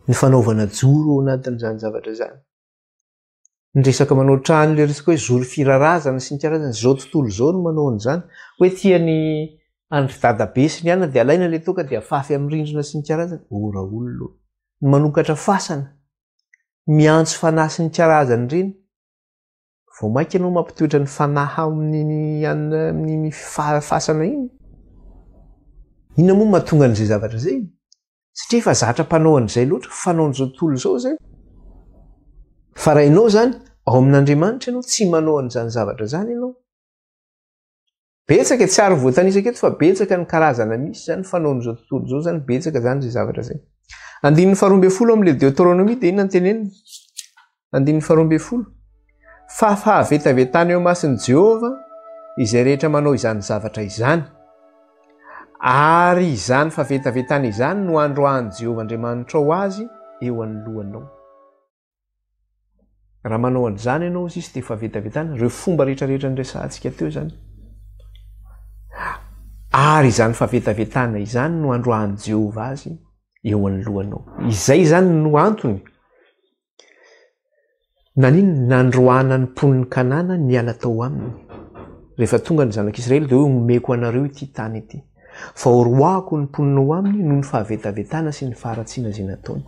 A: Ny fanaovana joro ao anatin'izany zavatra izany. Ny resaka manao trano ilay resaka hoe zoro firarazana sy ny karazany, izao tontolo izao no manao an'izany. Hoe tian'i an-dry dadabe sy ny anona dia alaina ilay toaka dia afafy amin'ny rindrina sy ny karazany. Oh raolona ô! Ny manokatra fasana, miantso fanahy sy ny karazany ireny, vao mainka ianao mampitoetra ny fanahy ao amin'iny anona amin'iny fasana iny. Inona moa no mahatonga an'izay zavatra izay? Satria efa zatra mpanao an'izay loatra, fanaon'izao tontolo izao izay. Fa raha ianao izany, ao amin'Andriamanitra ianao, tsy manao an'izany zavatra izany ianao. Betsaka e, tsy ary voatanisaka eto fa betsaka ny karazana misy izany fanaon'izao tontolo izao izany, betsaka izany izay zavatra izay. Andininy faharoa ambin'ny folo amin'ilay Deutéronomie dia inona no teneniny? Andininy faharoa ambin'ny folo. Fa fahavetavetana eo imason'i Jehovah izay rehetra manao izany zavatra izany. Ary izany fahavetavetana izany no androahan'i Jehovah Andriamanitrao azy eo anoloanao. Raha manao an'izany ianao izy izy dia fahavetavetana, ireo fomba rehetrarehetra niresahantsika teo izany. Ary izany fahavetavetana izany no androahan'i Jehovah azy eo anoloanao. Izay izany no antony Naninona? Nandroahana ny mponin'i Kanana niala tao aminy. Rehefa tonga ny zanak'Israely dia hoe omeko anareo ity tany ity. Fa horoahako ny mponina ao aminy noho ny fahavetavetana sy ny faharatsiana izay nataony.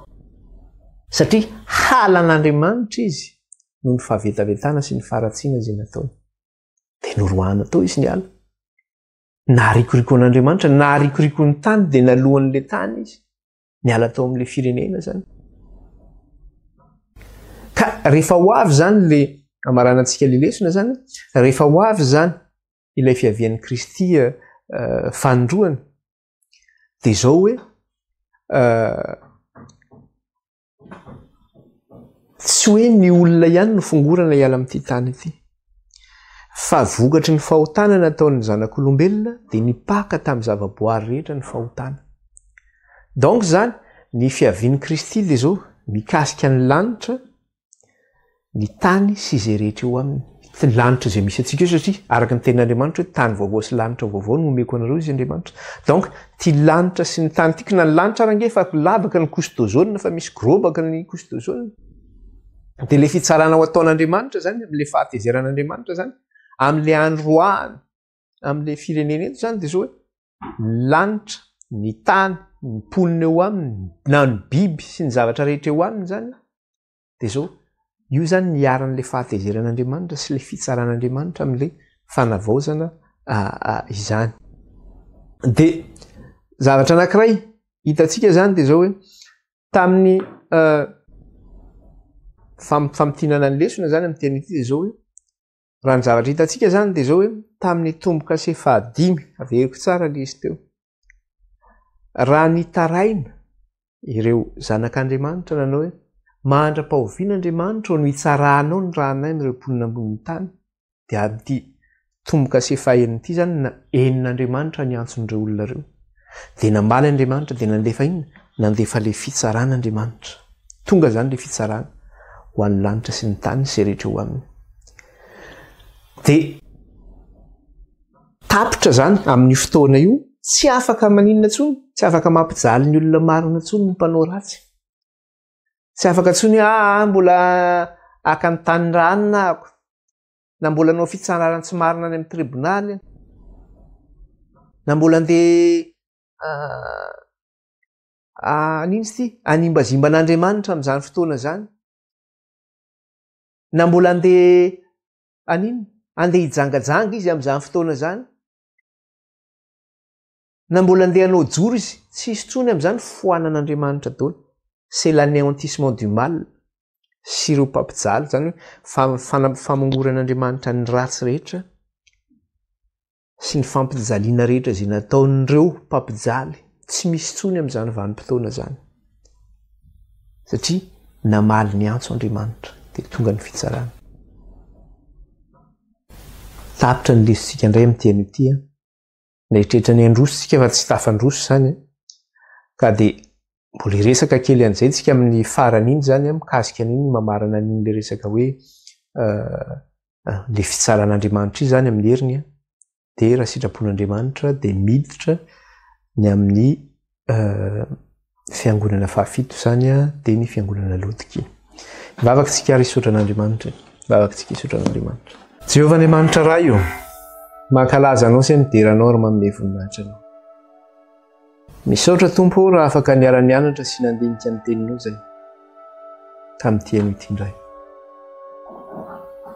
A: Satria halan'Andriamanitra izy noho ny fahavetavetana sy ny faharatsiana izay nataony. Dia noroahana tao izy niala. Naharikoriko an'Andriamanitra, naharikoriko ny tany dia naloan'ilay tany izy. Niala tao amin'ilay firenena zany. Ka rehefa ho avy zany le amaranantsika le lesona zany, rehefa ho avy zany ilay fiavian'i Kristy eh, fanindroany, dia izao hoe eh, Tsy hoe ny olona ihany no fongorana hiala amin'ity tany ity. Fa vokatry ny fahotana nataon'ny zanak'olombelona dia nipaka tamin'ny zavaboary rehetra ny fahotana. Donc izany, ny fiavian'i Kristy dia izao, mikasika ny lanitra, ny tany sy izay rehetra eo aminy. Ny lanitra izay misy antsika io satria araka ny tenin'Andriamanitra hoe tany vaovao sy lanitra vaovao no omeko anareo izy Andriamanitra. Donc ty lanitra sy ny tany ty na ny lanitra ary ange efa lavaka ny couche d'ozone fa misy grobaka ny couche d'ozone. Dia le fitsarana ho ataon'Andriamanitra zany amin'le fahatezeran'Andriamanitra zany amin'le androahany amin'le firenena eto zany dia zao hoe ny lanitra, ny tany, ny mponina eo aminy, na ny biby sy ny zavatra rehetra eo aminy zany dia zao, io zany ny iharan'ilay fahatezeran'Andriamanitra sy ilay fitsaran'Andriamanitra amin'ilay fanavaozana izany. Dia zavatra anankiray hitantsika zany dia zao hoe tamin'ny famintinana ny lesona zany amin'ny teny ity dia zao hoe raha ny zavatra hitantsika zany dia zao hoe tamin'ny tombo-kase fahadimy, averiko tsara ilay izy teo, raha nitaraina ireo zanak'Andriamanitra nanao hoe, Mandra-pahoviana Andriamanitra ô no hitsaranao ny ranay amin'ireo mponina ambonin'ny tany? Dia amin'ity tombo-kase fahenina ity izany na henin'Andriamanitra ny antson'ireo olona ireo. Dia namaly Andriamanitra dia nandefa inona? Nandefa ilay fitsarana Andriamanitra. Tonga izany ilay fitsarana ho an'ny lanitra sy ny tany sy izay rehetra eo aminy. Dia Tapitra izany amin'io fotoana io, tsy afaka maninona intsony, tsy afaka mampijaly ny olona marina intsony ny mpanao ratsy. Tsy afaka intsony hoe aa mbola haka ny tanin'ny ranona ako, na mbola hanao fitsarana tsy marina any amin'ny tribonaly, na mbola andeha an'inona izy ity, hanimbazimba an'Andriamanitra amin'izany fotoana izany, na mbola andeha An'inona? Andeha hijangajanga izy amin'izany fotoana izany? Na mbola andeha hanao joro izy? Tsy hisy intsony amin'izany foanan'Andriamanitra daholo. C'est l'anéantissement du mal sy ireo mpampijaly, izany hoe famongoran'Andriamanitra ny ratsy rehetra. sy ny fampijaliana rehetra izay nataon'ireo mpampijaly tsy misy intsony amin'izany vanim-potoana izany satria namaly ny antso Andriamanitra dia tonga ny fitsarana. Tapitra ny lesontsika indray amin'ity anio ity an. Nieritreritra ny handroso isika fa tsy tafandroso izany an. Ka dia mbola hiresaka kely an'izay tsika amin'ny farany iny izany an, mikasika an'iny mamarana an'iny ilay resaka hoe Ilay fitsaran'Andriamanitra io izany amin'ny heriny dia raha sitrapon'Andriamanitra dia miditra ny amin'ny fiangonana fahafito izany dia ny fiangonana Laodikia. Hivavaka isika ary hisaotra an'Andriamanitra. Hivavaka isika hisaotra an'Andriamanitra. Jehovah Andriamanitra Ray ô, mankalaza Anao sy midera Anao ary manome voninahitra Anao. Misaotra Tompo ô raha afaka niara-nianatra sy nandinika ny teninao izay tamin'ity anio ity indray.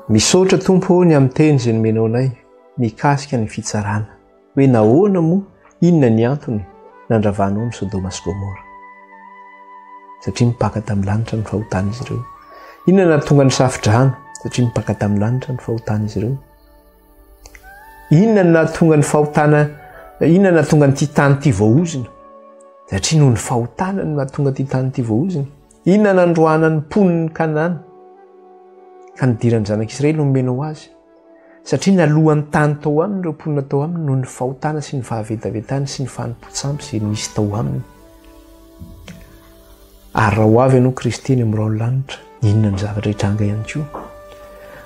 A: Misaotra Tompo ô ny amin'ny teny izay nomenao anay mikasika ny fitsarana. Hoe nahoana moa, inona ny antony nandravanao ny Sodoma sy Gomora? Satria nipaka tamin'ny lanitra ny fahotan'izy ireo. Inona nahatonga ny safodrano? Satria nipaka tamin'ny lanitra ny fahotan'izy ireo. Inona no nahatonga ny fahotana, inona no nahatonga an'ity tany ity voaozona? Satria noho ny fahotana no nahatonga ity tany ity voaozona. Inona nandroahana ny mponin'ny Kanana ka nidiran'ny zanak'Israely no nomenao azy? Satria nalohan'ny tany tao aminy ireo mponina tao aminy noho ny fahotana sy ny fahavetavetany sy ny fanompoan-tsampy izay nisy tao aminy. Ary raha ho avy ianao Kristy eny amin'ny rahon'ny lanitra, inona ny zavatra hitranga ihany koa?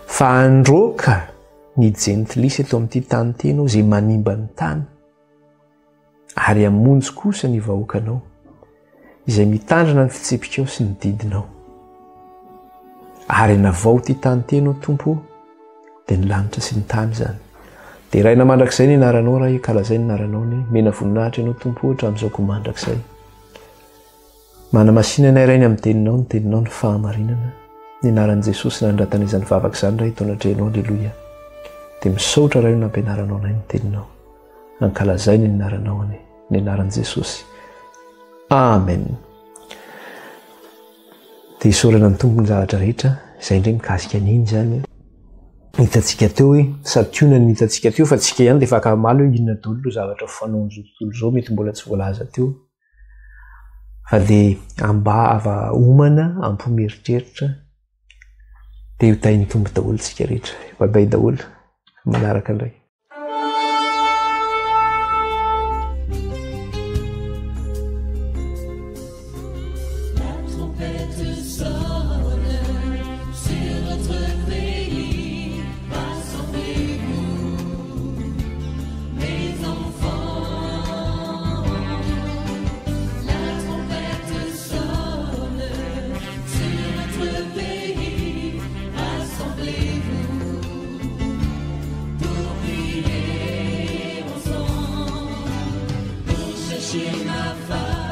A: Fa handroaka ny jentilisa eto amin'ity tany ity ianao izay manimba ny tany, ary hamonjy kosa ny vahoakanao, izay mitandrina ny fitsipikao sy ny didinao. Ary hanavao ity tany ity ianao Tompo, dia ny lanitra sy ny tany izany. Deraina mandrakizay ny anaranao Ray, ankalazaina ny anaranao anie. Mena voninahitra ianao Tompo hatramin'izao koa mandrakizay. Manamasina anay Ray ny amin'ny teninao, ny teninao ny fahamarinana. Ny anaran'i Jesosy nanoratana izany vavaka izany Ray eto anatrehanao, Aleloia. Dia misaotra Ray no nampianaranao anay ny teninao. Ankalazaina ny anaranao anie, ny anaran'i Jesosy. Amen. Dia isaorana ny Tompo ny zavatra rehetra, izay indray mikasika an'iny izany. Hitantsika teo hoe santionany ny hitantsika teo fa tsika ihany dia efa akamaly hoe inona daholo ireo zavatra fanaon'izao tontolo izao mety mbola tsy voalaza teo. Fa dia ambava homana, am-po mieritreritra, dia ho tahin'ny Tompo daholo tsika rehetra. Bye bye daholo, manaraka indray.
B: hafa.